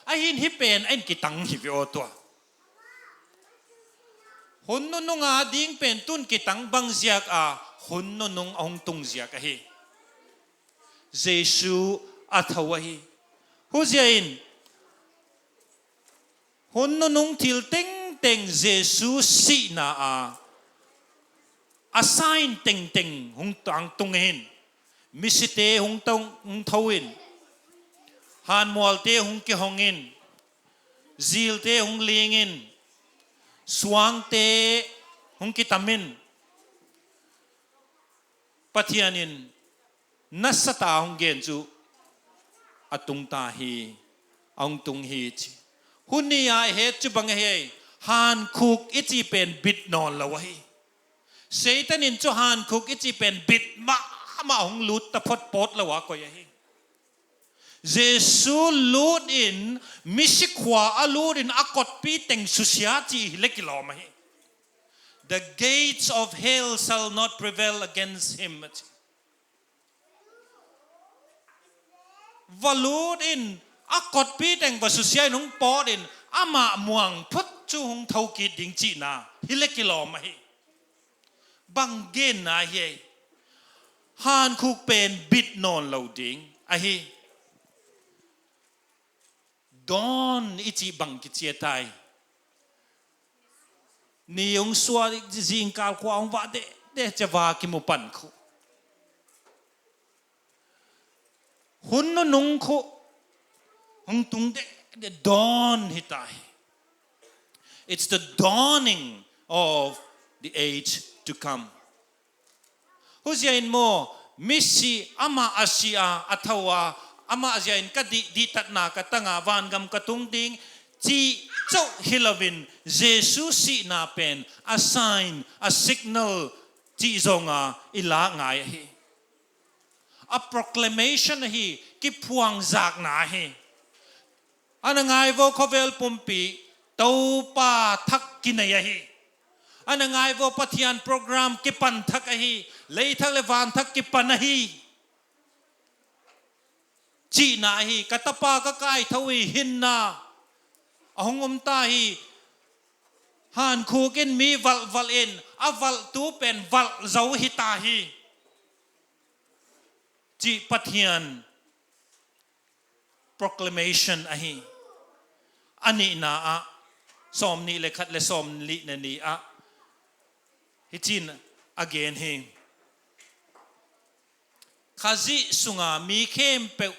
Ahin hih pen a in kitang hi ve aw tua. Hun nunung a ding pen tun kitang bang ziak a, hun nunung a hong tung ziak ahi. Jesu a tho ahi. Huzia in hun nunung thil tengteng Jesu sihna a, a sign tengteng hong tang tung in, misite hong tong, hong tho in, hanmualte hong kihong in, zilte hong ling in, suangte hong kitam in, Pathian in nasata hong gen cu a tung ta hi, a hong tung hi ci. Hun ni a i het cu bang ahi, hankhuk i ci pen bit nawn lo ahi. Satan in cu hankhuk i ci pen bit mahmah, hong lut ta photphot lo a koi ahi. Jesu lut in, misi khua a lut in a kotpi teng susia cih hi le kilawm ahi. The gates of hell shall not prevail against him, a ci. Va lut in, a kotpi teng va susia in, hong pawt in, amah muang phut cu hong thokit ding cihna hi le kilawm ahi. Bang genna hi ei. Hankhuk pen bit nawn lo ding ahi. Dawn i cih bang kiciat ai. Ni hong suak, zingkal khua hong vah deh deh cia va kimu pan khu. Hun nunung khu hong tung deh deh, dawn hi ta hi. It's the dawning of the age to come. Huzia in maw, misi amah a si a, a tho a, amah zia in ka dih, dihtatna ka tang a, vangam ka tung ding, cih cauh hi loin, Jesu sihna pen a sign, a signal cih zong a i lak ngai ahi. A proclamation ahi, kiphuangzakna ahi. A na ngaivo khawvel pumpi, Topa thak kinei ahi. A na ngaivo Pathian program kipan thak ahi. Leithak le vanthak kipan ahi. Cihna ahi, ka tapa ka kaitho hi, hinna a hong um ta hi. Hankhuk in mi valhvalh in, a valhtu pen valh zo hi ta hi. Cih Pathian proclamation ahi. A nihna ah, sawm nih le khat le sawm nih le nih ah, hi cin a gen hi. Khazih sunga mi khempeuh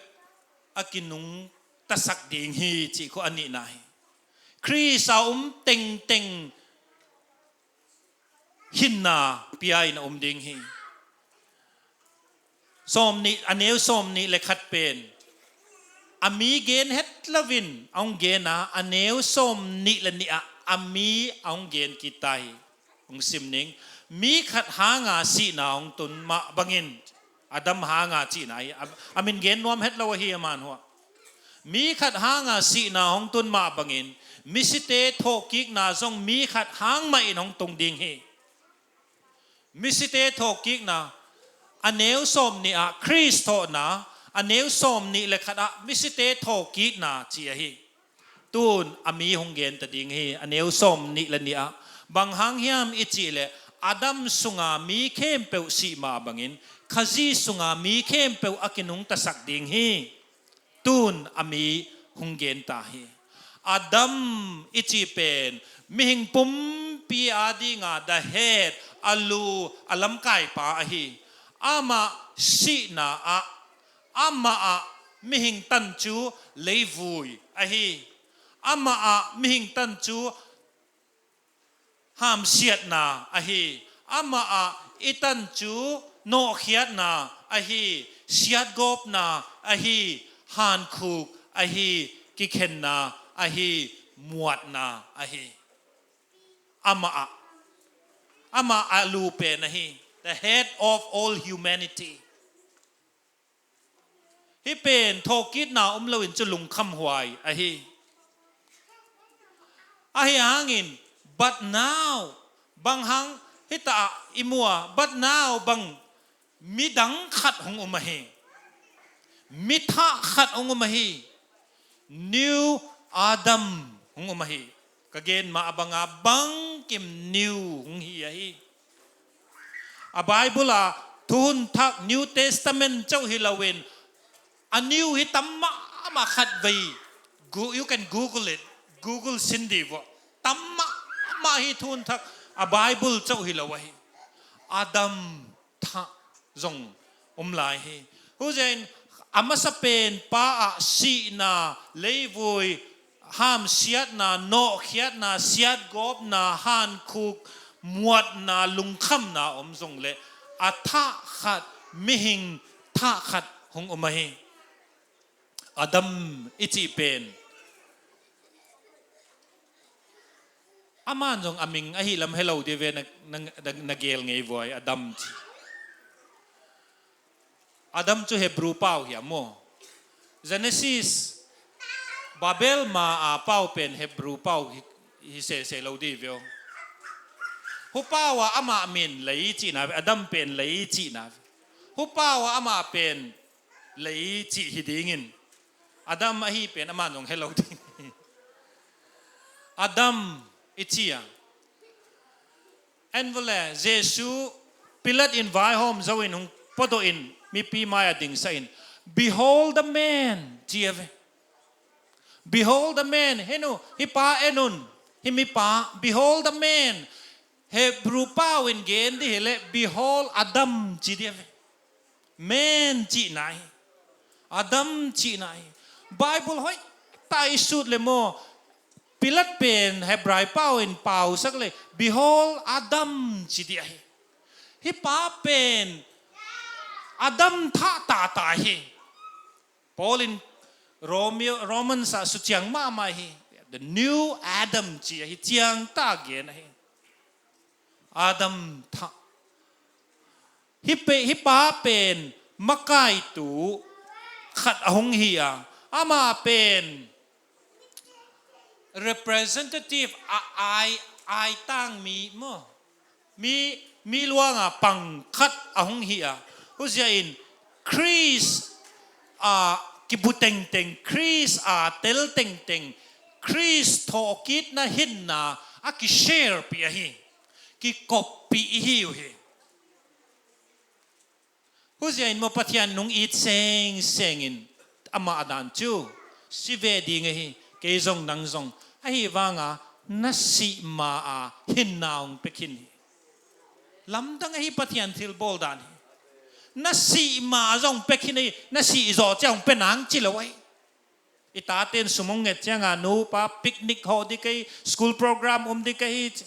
a kinungtasak ding hi, cih khu a nihna hi. Khrist a um tengteng hinna pia in a um ding hi. Sawm nih, a neu sawm nih le khat pen a mi gen het loin a hong gen a, a neu sawm nih le nih ah a mi a hong gen kit ta hi. Hong sim ning. Mi khat hanga sihna hong tun mah bangin, Adam hanga cihna hi. A, a min gen nuam het lo ahi a man hua. Mi khat hanga sihna hong tun mah bangin, misite thawhkikna zong mi khat hang mah in hong tung ding hi. Misite thawhkikna, a neu sawm nih ah Khrist thawhna, a neu sawm nih le khat ah misite thawhkikna ci ahi. Tun a mi hong gen ta ding hi, a neu sawm nih le nih ah. Bang hang hiam i cih leh, Adam sunga mi khempeuh sih mah bangin, Khazih sunga mi khempeuh a kinungtasak ding hi. Tun a mi hong gen ta hi. Adam i cih pen mihing pumpi a dinga the head, a lu, a lamkaipa ahi. Amah sihna ah, amah ah mihing tan cu leivui ahi. Amah ah mihing tan cu hamsiatna ahi. Amah ah i tan cu nawhkhiatna ahi, siatgawpna ahi, hankhuk ahi, kikhenna ahi, muatna ahi. Amah ah, amah a lu pen ahi, the head of all humanity. Hih pen thawhkikna om loin cu lungkhamhuai ahi. Ahi hangin, but now, bang hang hita ah i mu a, but now bang midang khat hong um ahi. Mi thah khat hong um ahi. New Adam hong um ahi. Ka gen mah a banga bangkim new hong hi ahi. A Bible ah thuhun thak New Testament cauh hi loin a new hi tam mahmah khat vei. Gu-, you can Google it. Google sin dih vua. Tam mahmah hi thuhun thak a Bible cauh hi lo ahi. Adam thah zong om lai hi. Huzin a masa pen pa ah sihna, leivui, hamsiatna, nawhkhiatna, siatgawpna, hankhuk, muatna, lungkhamna om zong leh a thah khat, mihing thah khat hong om ahi. Adam i cih pen aman zong a ming ahi lam helo dih ve na, na, na, na gel ngei vuai, Adam ci. Adam cu Hebrew pau hi a maw? Genesis, Babel ma a pau pen Hebrew pau hi, hi sese lo di veo. Hu pau a amah min lei cihna ve, Adam pen lei cihna ve. Hu pau a amah pen lei cih hi dingin, Adam ahi pen amah nong he lo ding. Adam i ci a. En vawle, Jesu Pilat in vaihawm zo in hong pawdawh in mipi mai a dingsa in, "Behold the man," ci a ve. "Behold the man." He nu, hih pa en un, hih mipa, "Behold the man." Hebrew pau in gen di hileh, "Behold Adam," ci di a ve. Man cihna hi. Adam cihna hi. Bible hoih ta i sut le maw, Pilat pen Hebrai pau in pausak le, "Behold Adam," ci di ahi. Hih pa pen Adam thah tata hi. Paul in Romeo, Romans ah suciang mahmah hi. The new Adam ci ahi, ciang ta gen ahi. Adam thah. Hih pe, hih pa pen makaitu khat a hong hi a, amah pen representative a ai, ai tang mi maw, mi, mi luanga pang khat a hong hi a, huzia in Khrist a kibu tengteng, Khrist a tel tengteng, Khrist thawhkitna hinna a kishare pih ahi, kikoppih i hi uh hi. Huzia in maw Pathian nung it sengseng in amah a dan cu si ve ding ahi, kei zong nang zong. Ahi vanga na sih ma a hinna hong pia khin hi. Lamdang ahi Pathian thilbawl dan hi. Na sih ma zong pia khin ahi, na sih zawh cia hong pia nang ci lo ahi. I tate in sum hong nget cianga, "Nu pa picnic hawh ding ka hi, school program um ding ka hi," ci.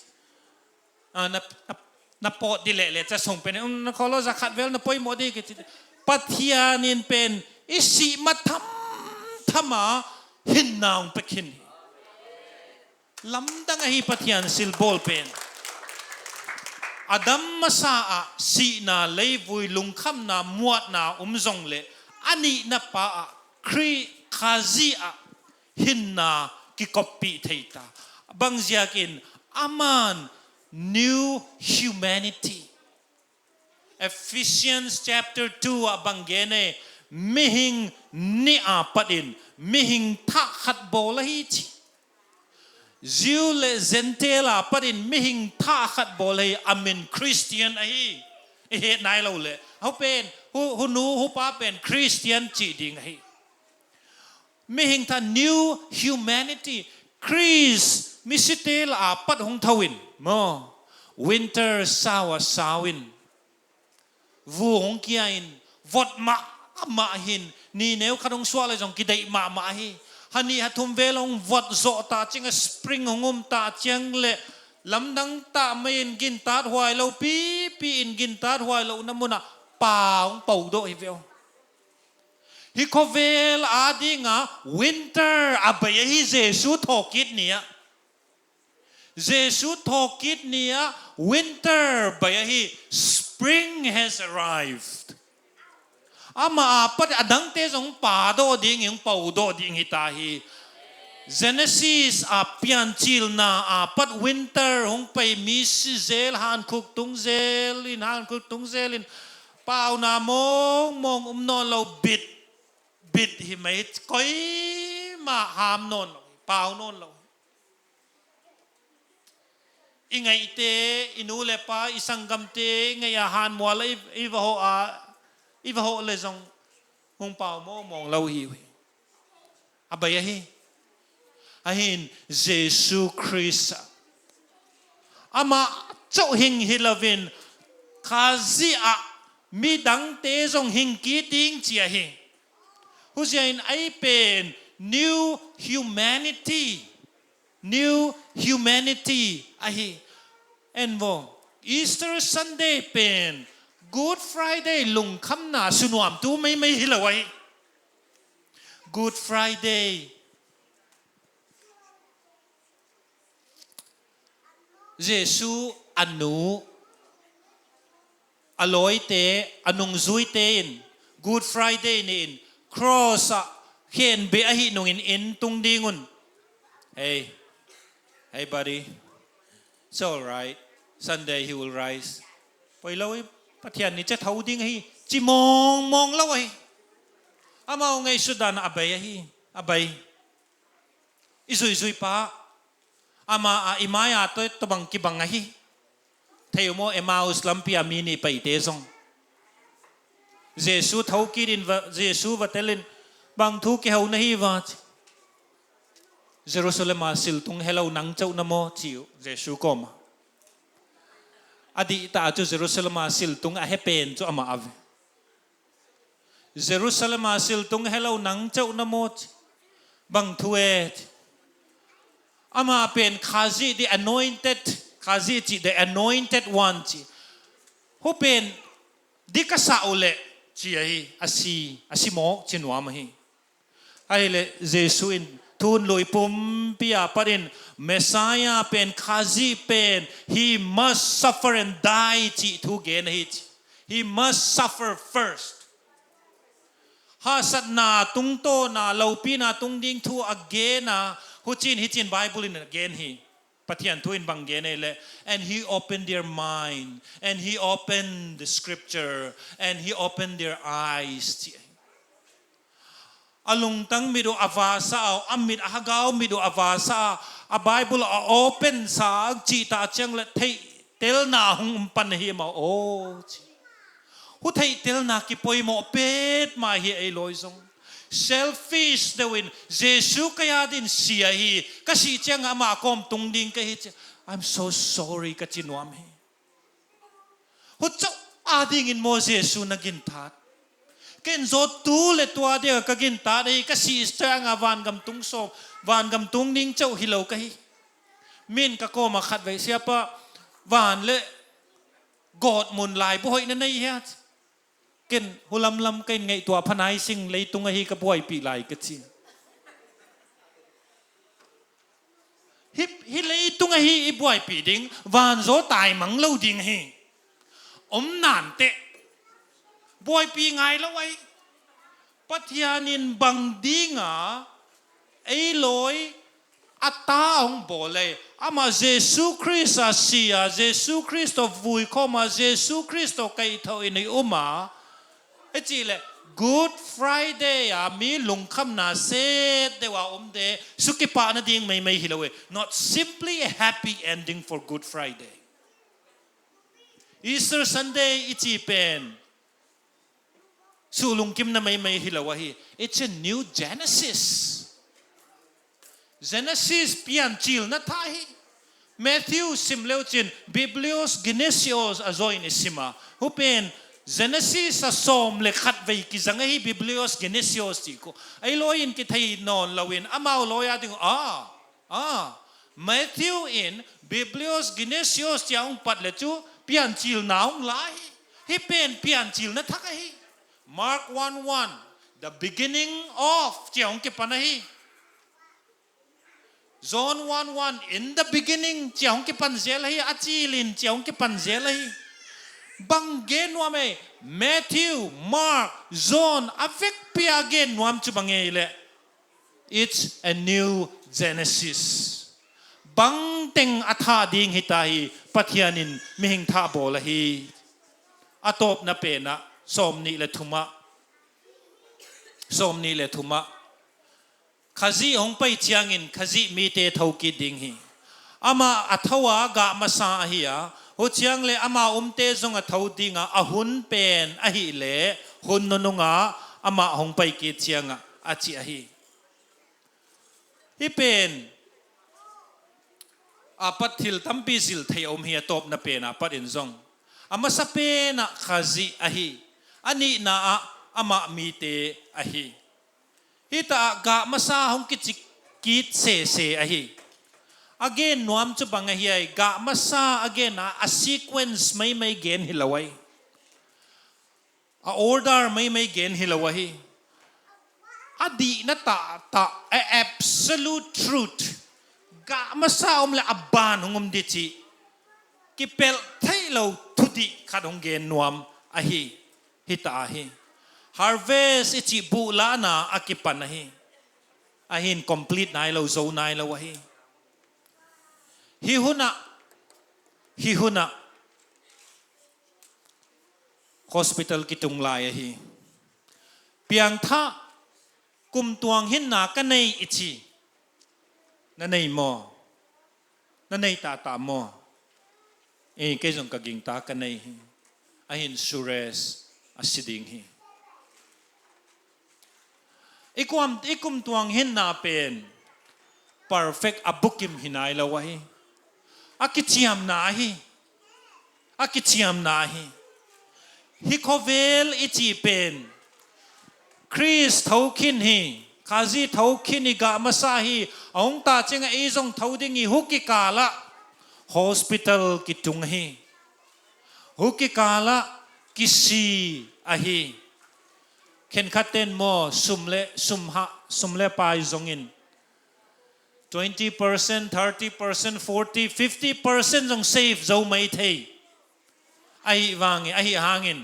Ah, na, na, na pawt ding lehleh cia song pen, "Um, na kholo za khat vel na poimawh ding," kici. Pathian in pen i sih ma thamtham a hinna hong pia khin hi. Lamdang ahi Pathian silbawl pen. Adam masa ah sihna, leivui, lungkhamna, muatna um zong le, a nihna pa ah Khrih Khazih ah hinna kikoppih thei ta. Bangziakin aman new humanity. Ephesians chapter two ah bang gen e, mihing nih a patin mihing thah khat bawl ahi ci. Jew le Gentile a patin mihing thah khat bawl ahi, a min Christian ahi. I het nai lo le, hu pen, hu, hu nu, hu pa pen Christian cih ding ahi. Mihing thah, new humanity. Khrist misite la a pat hong tho in maw, winter sau a sau in, vu hong kia in, vot mahmah hin, ni neu khat hong suah le zong kideih mahmah hi. Ha nih ha thum vel hong vot zawh ta ciang a, spring hong um ta ciang le, lamdang ta mai in gintat huai lo pipi in, gintat huai lo na munah pa hong po dawh hi ve aw. Hih khuavel adinga winter a bei ahi, Jesu thawhkik ni ah. Jesu thawhkik ni ah winter bei ahi, spring has arrived. Amah a pat a dangte zong pa dawh ding, hong po dawh ding hi ta hi. Genesis a piancilna a pat winter hong pei, mi si zel, hankhuk tung zel in, hankhuk tung zel in, pauna mawngmawng um nawn lo, bit, bit hi mai, koimah ham nawn lo, pau nawn lo. I ngaihte, i nu le pa, i sanggamte i ngaih a hanmual a i, i va hawh a, i va hawh le zong hong pau mawngmawng lo hi uh hi. A bei ahi. Ahin Jesu Khrist ah, amah cawh hing hi loin, Khazih ah midangte zong hing kik ding ci ahi. Huzia in ei pen new humanity, new humanity ahi. En vaw, Easter Sunday pen Good Friday lungkhamna sunuamtu meimei hi lo ahi. Good Friday, Jesu a nu, a lawite, a nungzuite in Good Friday ni-in cross ah khen beh ahih nungin inn tung ding un. Hey, hey buddy, it's all right. Sunday he will rise. Poi lo hi, Pathian ni ciang tho ding ahi, ci mawngmawng lo ahi. Amau ngaihsut dan a bei ahi, a bei. I zuizui pa, ama a i mai-a tawh tua bang kibang ahi. Thei uh maw, Emmaus lampi a mi nih paite zong Jesu tho kit in va, Jesu va tel in, bang thu kiho na hi va ci. Jerusalem a siltung helo nang ceuh na maw ci uh Jesu kawma. A dihta cu Jerusalem a siltung a he pen cu amah a ve. Jerusalem a siltung helo nang ceuh na maw ci. Bang thu e ci. Amah pen Khazih the anointed, Khazih cih the anointed one ci. Hu pen di ka sah uh leh ci ahi, a si, a si mawk ci nuam ahi. Ahileh Jesu in thun lui pumpi a patin Messiah pen, Khazih pen, he must suffer and die cih thu gen ahi ci. He must suffer first. Hahsatna tungtawna lopina tung ding thu a gen a, hucin hicin Bible in a gen hi. Pathian thu in bang gen ei leh, and he opened their mind, and he opened the scripture, and he opened their eyes ci. A lungtang mit uh a vasa a, a mit a hagau mit uh a vasa a, a Bible a open sa cihta ciang le theihtelna hong um pan hi ma aw ci. Hu theihtelna kipoimawh pet mah hi ei lawi zong. Selfish deuh in Jesu ka ya din si ahi, ka sih ciang amah kawm tung ding ka hi ci. I'm so sorry ka ci nuam hi. Hu cauh a dingin maw Jesu na ginthat? Ken zaw tu le tua ding ka ginthat ahi, ka sih ciang a vangam tung sawm, vangam tung ding cauh hi lo ka hi. Min ka kawm a khat vei siapa van le gawt mun laibu hoih na nei hiat. Ken hulamlam ka in ngaih tua phanai sing leitung ahi ka buaipih lai ka ci. Hi, hi leitung ahi i buaipih ding, vanzaw taimang lo ding hi. Om nanteh buaipih ngai lo ahi. Pathian in bang dinga ei lawi a ta hong bawl ei. Amah Jesu Khrist a si a, Jesu Khrist tawh vui khawm a, Jesu Khrist tawh kaih tho in i um a. I cih leh Good Friday a mi lungkhamna set deuh a om de, sukipah nading meimei hi lo e. Not simply a happy ending for Good Friday. Easter Sunday i cih pen suhlungkimna meimei hi lo ahi. It's a new Genesis. Genesis piancilna thah hi. Matthew sim leucin Biblios Genesis a zaw in i sim a. Hu pen Genesis a sawm le khat vei kizang ahi Biblios Genesis ti ko. Ei lawi in kithei nawn lo in amau lawi a ding a. Ah, Matthew in Biblios Genesis cia hong pat le cu piancilna hong la hi. Hi pen piancilna thak ahi. Mark one one, the beginning of cia hong kipan ahi. John one one, in the beginning cia hong kipan zel ahi, a cilin cia hong kipan zel ahi. Bang gen nuam ei, Matthew, Mark, John, a vekpi a gen nuam cu bang ei leh. It's a new Genesis. Bangteng a thah ding hita hi, Pathian in mihing thah bawl ahi. A tawpna penah sawm nih le thumah, sawm nih le thumah Khazih hong pai ciangin Khazih mite tho kit ding hi. Amah a tho a gah masa ahi a, hu ciang le ama umte zong a tho dinga a hun pen ahi le hun nunungah amah hong pai kit ciangah a ci ahi. Hi pen a pat thil tampi zil thei a um hi, a tawpna pen a pat in zong. A masa penah Khazih ahi, a nihna ah amah mite ahi. Hita ah gah masa hong kicik kit sese ahi. A gen nuam cu bang ahi ai, gah masa a gen a, a sequence meimei gen hi lo ai. A order meimei gen hi lo ahi. A dihna tahtah, a absolute truth. Gah masa om le a ban hong om dih cih kipelh theih lo thudih khat hong gen nuam ahi. Hita ahi. Harvest i cih buhlahna a kipan ahi. Ahi in complete nai lo, zo nai lo ahi. Hih hunah, hih hunah hospital kitung lai ahi. Piangthak, kumtuang hinna ka nei i ci. Na nei maw? Na nei tahtah maw? Ei, kei zong ka gingta ka nei hi. Ahi in Suresh a si ding hi. I kum, i kumtuang hinna pen perfect a bukim hi nai lo ahi. A kiciamna ahi. A kiciamna ahi. Hih khawvel i cih pen Khrist thokhin hi. Khazih thokhin hi, gah masa hi. A hong ta ciangah ei zong tho ding hi. Hukikal ah hospital kitung hi. Hukikal ah kisi ahi. Khenkhat ten maw, sum le, sum ha, sum le pai zongin twenty percent, thirty percent, forty, fifty percent zong save zo mai thei. Ahi vangin, ahi hangin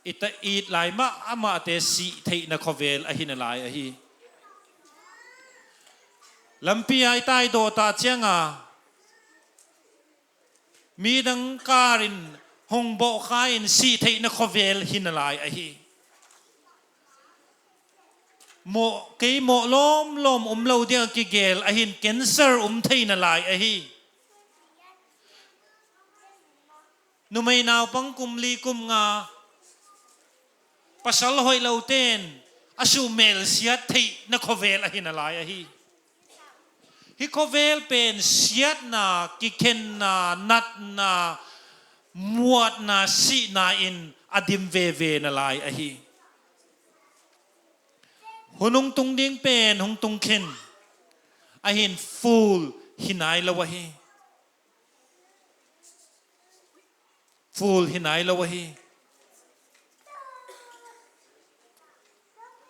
i ta, i it lai mah, amahte sih theihna khawvel ahi nalai ahi. Lampi ah i taidawh ta cianga midang karin hong bawhkha in sih theihna khawvel hi nalai ahi. Mawh, kei mawh lawmlawm um lo ding a kigel ahi in cancer um thei nalai ahi. Numei naupang kum li kum nga, pasal hoih lote in a suhmel siat theihna khawvel ahi nalai ahi. Hih khawvel pen siatna, kikhenna, natna, muatna, sihna in a dim veve nalai ahi. Hun hong tung ding pen hong tung khin. Ahi in full hi nai lo ahi. Full hi nai lo ahi.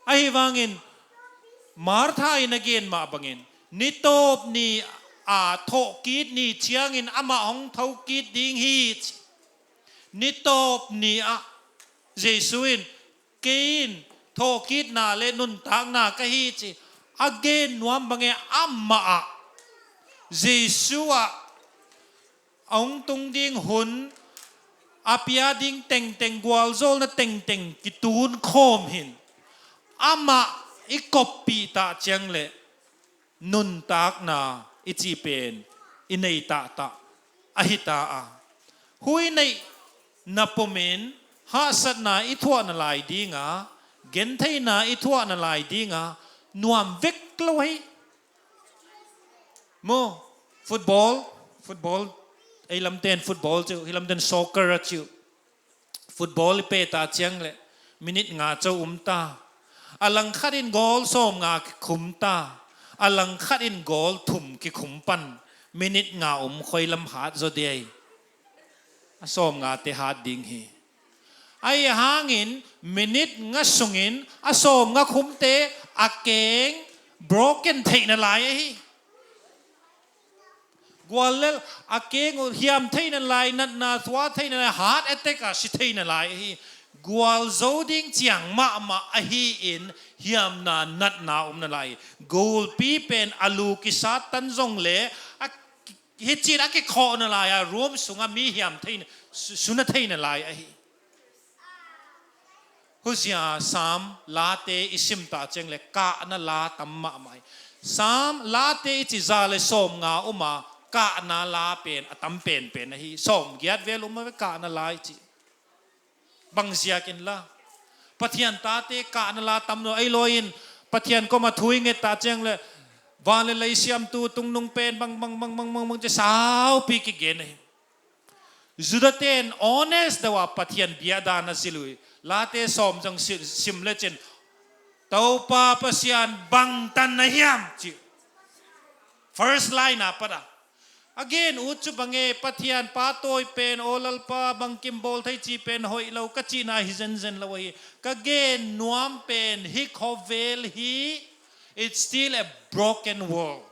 Ahi vangin Martha in a gen mah bangin, ni tawp ni a thawhkik ni ciangin amah hong thokik ding hi, ci. Ni tawp ni ah Jesu in, kei in thawhkikna le nuntakna ka hi, ci. A gen nuam bangin amah ah, Jesu ah a hong tung ding hun, a pia ding tengteng, gualzawlna tengteng kitun khawm hi in, amah i koppih ta ciang le nuntakna i cih pen i nei tahtah ahi ta a. Hui neihna pumin hahsatna i thuah nalai dinga, gentheihna i thuah nalai dinga, nuam vek lo hi. Maw, football, football, ei lamten football ci uh, hih lamten soccer a ci uh. Football i pet ta ciang le minute nga co um ta. A langkhat in goal sawmnga kikhum ta. A langkhat in goal thum kikhum pan minute nga um khoi lam hat zaw dei. A sawmngate hat ding hi. Ahi hangin minute nga sungin a sawmnga khumte a keng broken theih nalai ahi. Guallel a keng uh hiam theih nalai, natna thuak theih nalai, heart attack ah si theih nalai ahi. Gualzo ding ciang mahmah ahi in hiamna, natna um nalai. Gulpi pen a lu kisat tan zong le a hicin a kikhawh nalai a, room sungah mi hiam thei, su-, suna thei nalai ahi. Huzia Sam late i sim ta ciang le kahna la tam mahmah hi. Sam late i ci za le sawmnga um a, kahna la pen a tam penpen ahi. Sawmgiat vel um a ve kahna la i ci. Bang ziakin la? Pathian tate kahna la tam lo, ei lawi in Pathian koma thu i nget ta ciang le van le lei siamtu tungnung pen bang bang bang bang bang bang ci saupi kigen ahi. Judah ten honest deuh a Pathian bia dan a zil uh hi. Late sawm zong si-, sim lecin, Topa Pasian bangtan na hiam ci. First line a pat a. A gen ut cu bang e, Pathian pa tawi pen, aw Lalpa, bangkim bawl thei ci pen hoih lo ka cihna hi zenzen lo ahi. Ka gen nuam pen hih khawvel hi, it's still a broken world.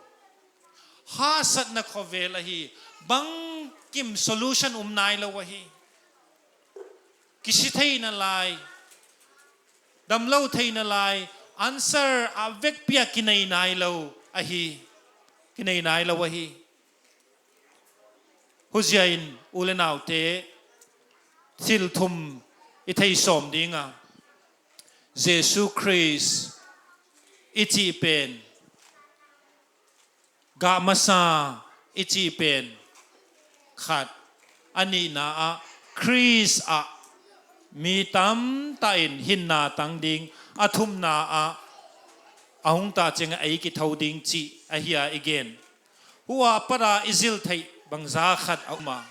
Hahsatna khawvel ahi, bangkim solution um nai lo ahi. Kisi thei nalai, damlo thei nalai, answer a vekpi a kinei nai lo ahi. Kinei nai lo ahi. Huzia in u le naute thil thum i thei sawm ding a, Jesu Khrist i cih pen gah masa i cih pen khat, a nihna ah Khrist ah mi tamtah in hinna tang ding, a thumna ah a hung ta ciangin ei kitho ding cih ahi a i gen. Hua pat a i zil theih bangza khat a um a,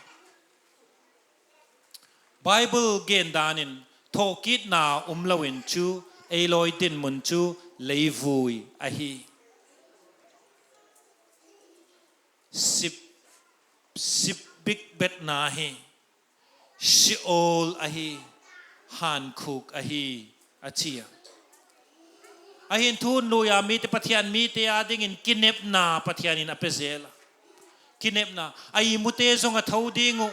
Bible gen danin thawhkitna um loin cu ei lawi dinmun cu leivui ahi. Sip, sip bikbetna hi. Sheol ahi. Hankhuk ahi, a ci a. Ahin thu hun lui a mite, Pathian mite a dingin kinepna Pathian in a pia zel a. Kinepna, a ihmute zong a tho ding uh,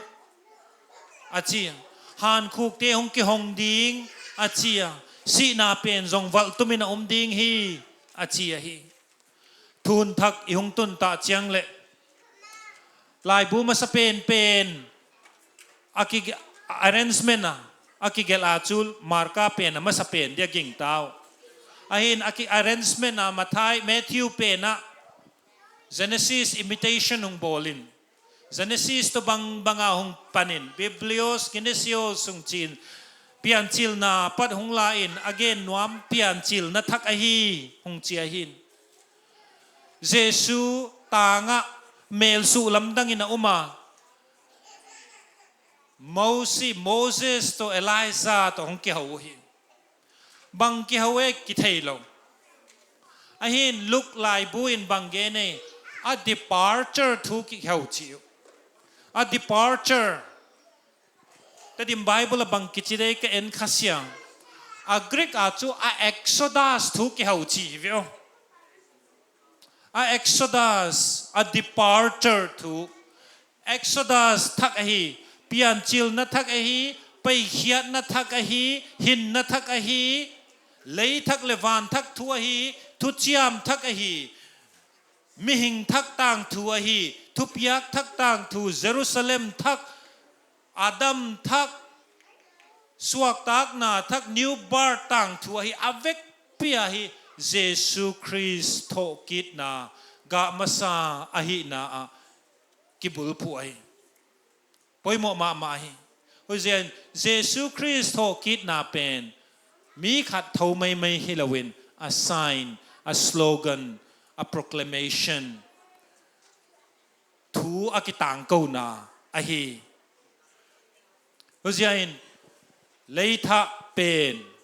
a ci a. Hankhukte hong kihong ding, a ci a. Sihna pen zong valhtumin a um ding hi, a ci ahi. Thu hun thak i hung tun ta ciang le laibu masa penpen a ki, arrangement a, a kigelh a cu Marka pen a masa pen dia ging ta uh. Ahin a ki arrangement a Matthai, Matthew pen a Genesis imitation hung bawlin, Genesis tawh bangbang a hung panin, Biblios, Genesios hung ci-in, Piancilna pat hung la-in, a gen nuam Piancilna thak ahi hung ci ahin. Jesu tangah melsuh lamdangin a um a, Mosi, Moses tawh Elijah tawh hong kiho uh hi. Bang kiho e kithei lo. Ahin Luke laibu in bang gen e, a departure thu kiho ci uh. A departure. Tedim Bible a bang kici dei ka en kha sia. A Greek a cu a Exodus thu kiho ci hi ve aw. A Exodus, a departure thu. Exodus thak ahi, piancilna thak ahi, paikhiatna thak ahi, hinna thak ahi, lei thak le van thak thu ahi, thuciam thak ahi, mihing thak tangthu ahi, thupiak thak tangthu, Jerusalem thak, Adam thak, suaktakna thak, new birth tangthu ahi, a vekpi ahi Jesu Khrist thawhkitna, gah masa ahihna ah kibulphuh ahi. Poimawh mahmah ahi. Huzian Jesu Khrist thawhkitna pen mi khat tho meimei hi loin a sign, a slogan, a proclamation, thu a kitangkona ahi. Huzian leithah pen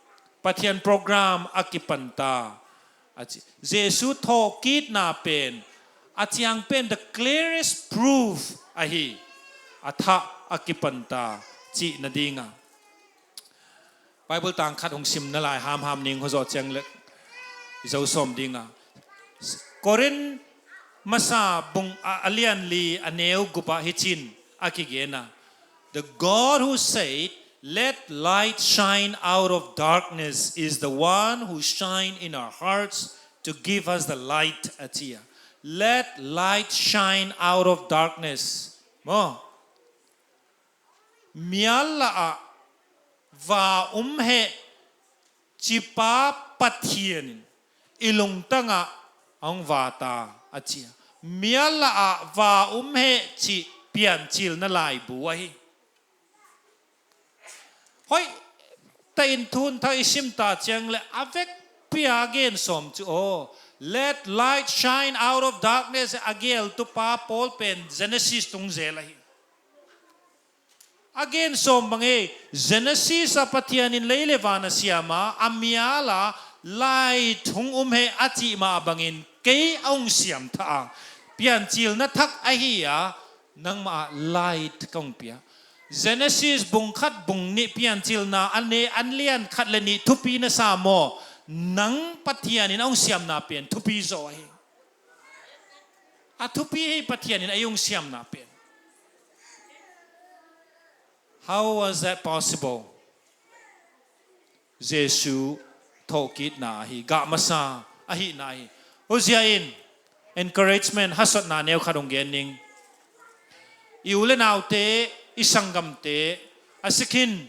Pathian program a kipanta a ci. Jesu thawhkitna pen a ciang pen the clearest proof ahi. A thah a kipanta cih nadinga Bible tang khat hong sim na lai hamham ning, huzawh ciang le i zo sawm dinga. Korin masa bung a, a lian li a neu gup ah hicin a kigena. The God who said, "Let light shine out of darkness," is the one who shine in our hearts to give us the light, a ci a. Let light shine out of darkness. Maw? Mial lah ah va um heh, cipa Pathian in i lungtangah a hong vata a ci a. Mial lah ah va um heh cih piancilna laibu ahi. Hoih, ta in thun tha i simta ciang le a vekpi a gen sawm cu aw, "Let light shine out of darkness," a geltupa Paul pen Genesis tung zel ahi. A gen sawm bang ei, Genesis a Pathian in lei le van a siam a, a mial a light hung um heh a cih mah bangin kei a hung siam thah a, piancilna thak ahi a, nangmah ah light ka hung pia. Genesis bung khat bung nih piancilna a ne an lian khat le nih thupi na sa maw? Nang Pathian in a hung siamna pen thupi zaw ahi. A thupi hi Pathian in a hung siamna pen. How was that possible? Jesu thawhkitna ahi, gah masa ahihna ahi. Huzia in encouragement, hasotna neu khat hong gen ning. I u le naute, i sanggamte, a sikhin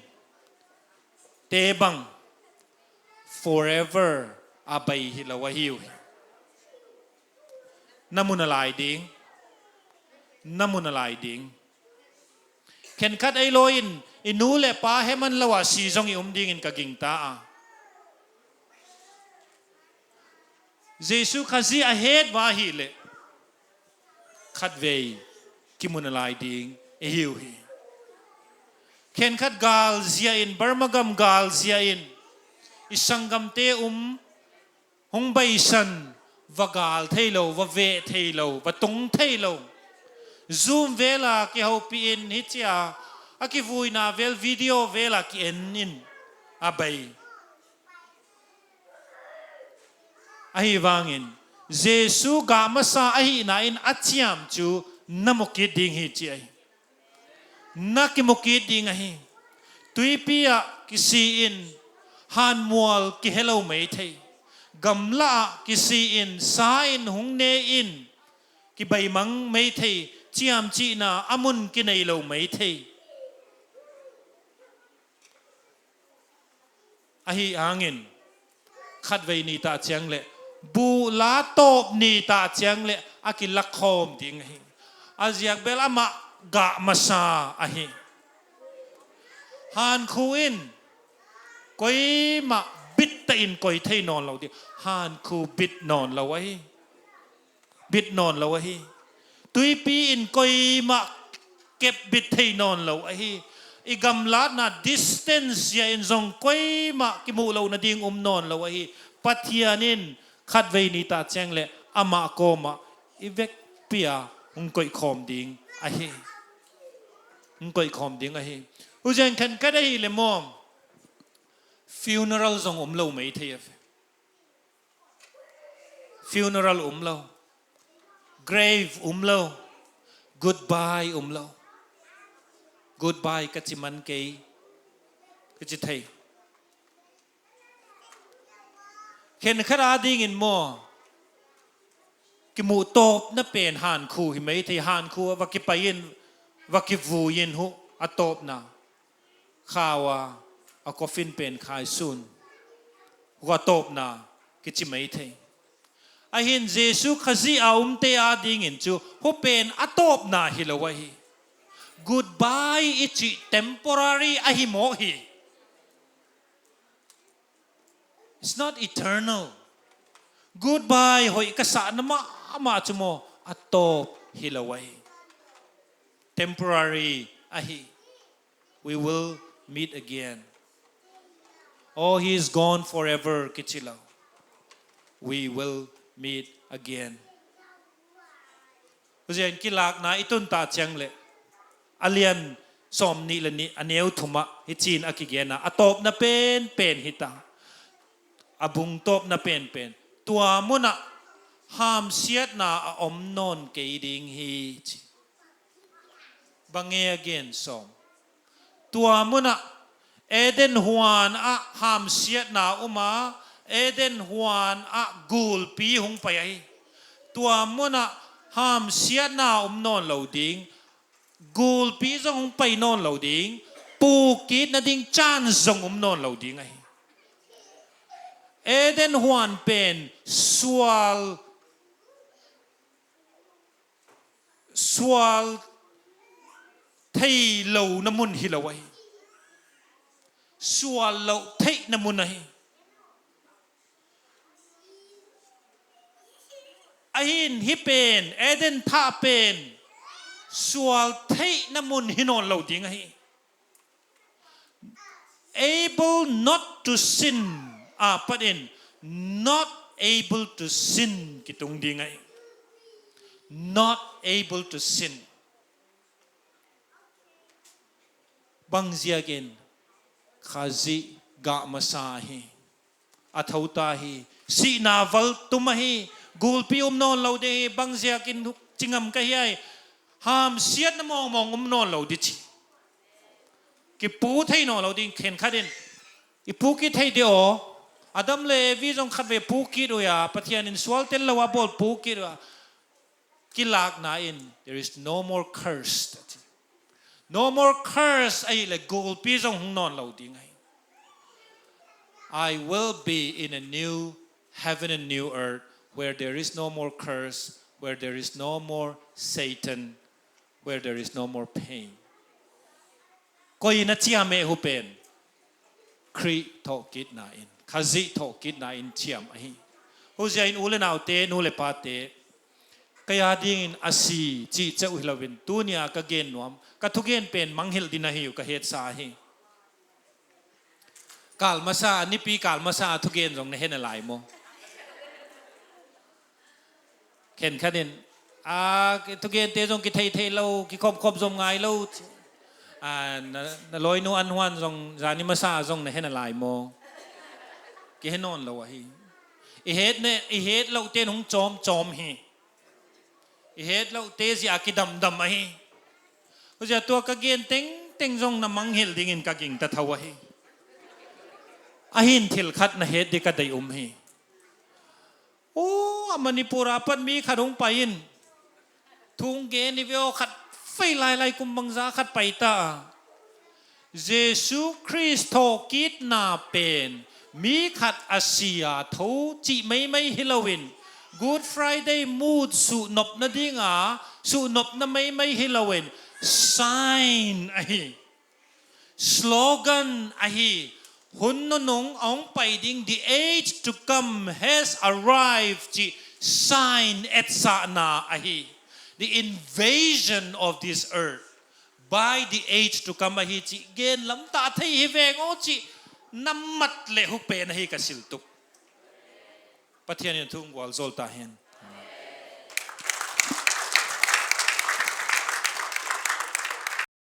te bang forever a bai hi lo ahi uh hi. Na mu na lai ding, na mu na lai ding. Khenkhat ei law in i nu le pa heh man lo ah si zong i um dingin ka gingta a. Jesu Khazih a het va ahih leh khatvei kimu na lai ding i hi uh hi. Khenkhat galzia in, Burma gam galzia in i sanggamte um hong beisan, va gal thei lo, va veh thei lo, va tung thei lo. Zoom vela kihopih in, hi cia a kivuina vel video vela ki-en in a bei. Ahi vangin Jesu gah masa ahihna in a ciam cu na mu kit ding hi ci ahi. Na kimu kit ding ahi. Tuipi ah kisi in hanmual kihe lo mei thei. Gamla ah kisi in sa in hung ne in kibeimang mei thei. Ciamcihna a mun kinei lo mei thei. Ahi hangin khatvei ni tah ciang le buhla tawp ni tah ciang le a kilakkhawm ding ahi. A ziak bel amah gah masa ahi. Hankhu in koimah bitta in koi thei nawn lo ding. Hankhu bit nawn lo ahi. Bit nawn lo ahi. Tuipi in koimah kep bit thei nawn lo ahi. I gamlatna distance zia in zong koimah kimuh lo nading um nawn lo ahi. Pathian in khatvei ni tah ciang le amah kawmah i vekpi a hong koihkhawm ding ahi. Hong koihkhawm ding ahi. Huzia in khenkhat ahi le maw, funeral zong um lo mei thei a ve. Funeral um lo. Grave um lo. Goodbye um lo. Goodbye ka ci man kei. Ka ci thei. Khenkhat adingin maw, kimuh tawpna pen hankhu hi mei thei. Hankhu ah va kipai in, va kivui in huh a tawpna. Khau a, a coffin pen khaisun. Hua tawpna kici mei thei. Ahin Jesu Khazih a umte adingin cu hua pen a tawpna hi lo ahi. Goodbye i cih temporary ahi mawh hi. It's not eternal. Goodbye hoih ka sahna mahmah cu maw, a tawp hi lo ahi. Temporary ahi. We will meet again. Oh, he is gone forever kici lo. We will meet again. Huzia in kilakna i tun tah ciang le a lian sawm nih le nih a neu thum ah hi ci-in a kigen a, a tawpna penpen hi ta. A bung tawpna penpen, tua munah hamsiatna a om nawn kei ding hi ci. Bang nge a gen sawm? Tua munah Eden huan ah hamsiatna um a, Eden huan ah gulpi hong pai ahi. Tua munah hamsiatna um nawn lo ding, gulpi zong hong pai nawn lo ding, pukit nading caan zong um nawn lo ding ahi. Eden huan pen sual sual thei lo na mun hi lo ahi. Sual loh theih na mun ahi. Ahin hih pen, Eden thah pen sual theih na mun hi nawn lo ding ahi. Able not to sin a patin not able to sin kitung ding ahi. Not able to sin. Bang ziakin? Khazih gah masa hi. A thota hi. Sihna val tum ahi. Gulpi um nawn lo ding hi. Bang ziakin cingam ka hi ai? Hamsiatna mawngmawng um nawn lo ding ci. Kipu thei nawn lo ding khenkhat in. I pu kit thei ding aw. Adam le Evi zong khatvei pukit uh a, Pathian in sual tel lo a bawl pukit uh a, kilakna in, there is no more curse. No more curse ahih le gulpi zong hong nawn lo ding ahi. I will be in a new heaven and new earth where there is no more curse, where there is no more Satan, where there is no more pain. Koi in a ciam e hu pen? Khrih thawhkitna in, Khazih thawhkitna in ciam ahi. Huzia in u le naute, nu le pate, kei a dingin a si cih ceuh hi loin, tunia ka gen nuam, ka thugen pen manghilh ding ahi uh ka hetsa ahi. Kal masa, nipi kal masa a thugen zong na he na lai maw? Khenkhat in, a, thugente zong kithei thei lo, kikhop khop zong ngai lo. A, na, na lawinu an huan zong, zani masa zong na he na lai maw? Kihe nawn lo ahi. I het ne, i het loh ten hong cawm cawm hi. I het loh te zia kidam dam ahi. Huzia tua ka gen teng teng zong na manghilh dingin ka gingta tho ahi. Ahin thil khat na het ding ka deih um hi. Aw, a Manipur a pat mi khat hong pai in, thu hong gen hi ve aw, khat vei lailai kum bangza khat pai ta a. Jesu Khrist thawhkitna pen mi khat a si a tho cih meimei hi loin, Good Friday mood suhnop nadinga suhnopna meimei hi loin, sign ahi. Slogan ahi. Hun nunung a hong pai ding, the age to come has arrived cih sign etsahna ahi. The invasion of this earth by the age to come ahi cih gen lamtah thei hi veng aw cih na mat le hu pen ahi ka siltuk. Pathian in thu hong gualzawl ta hen.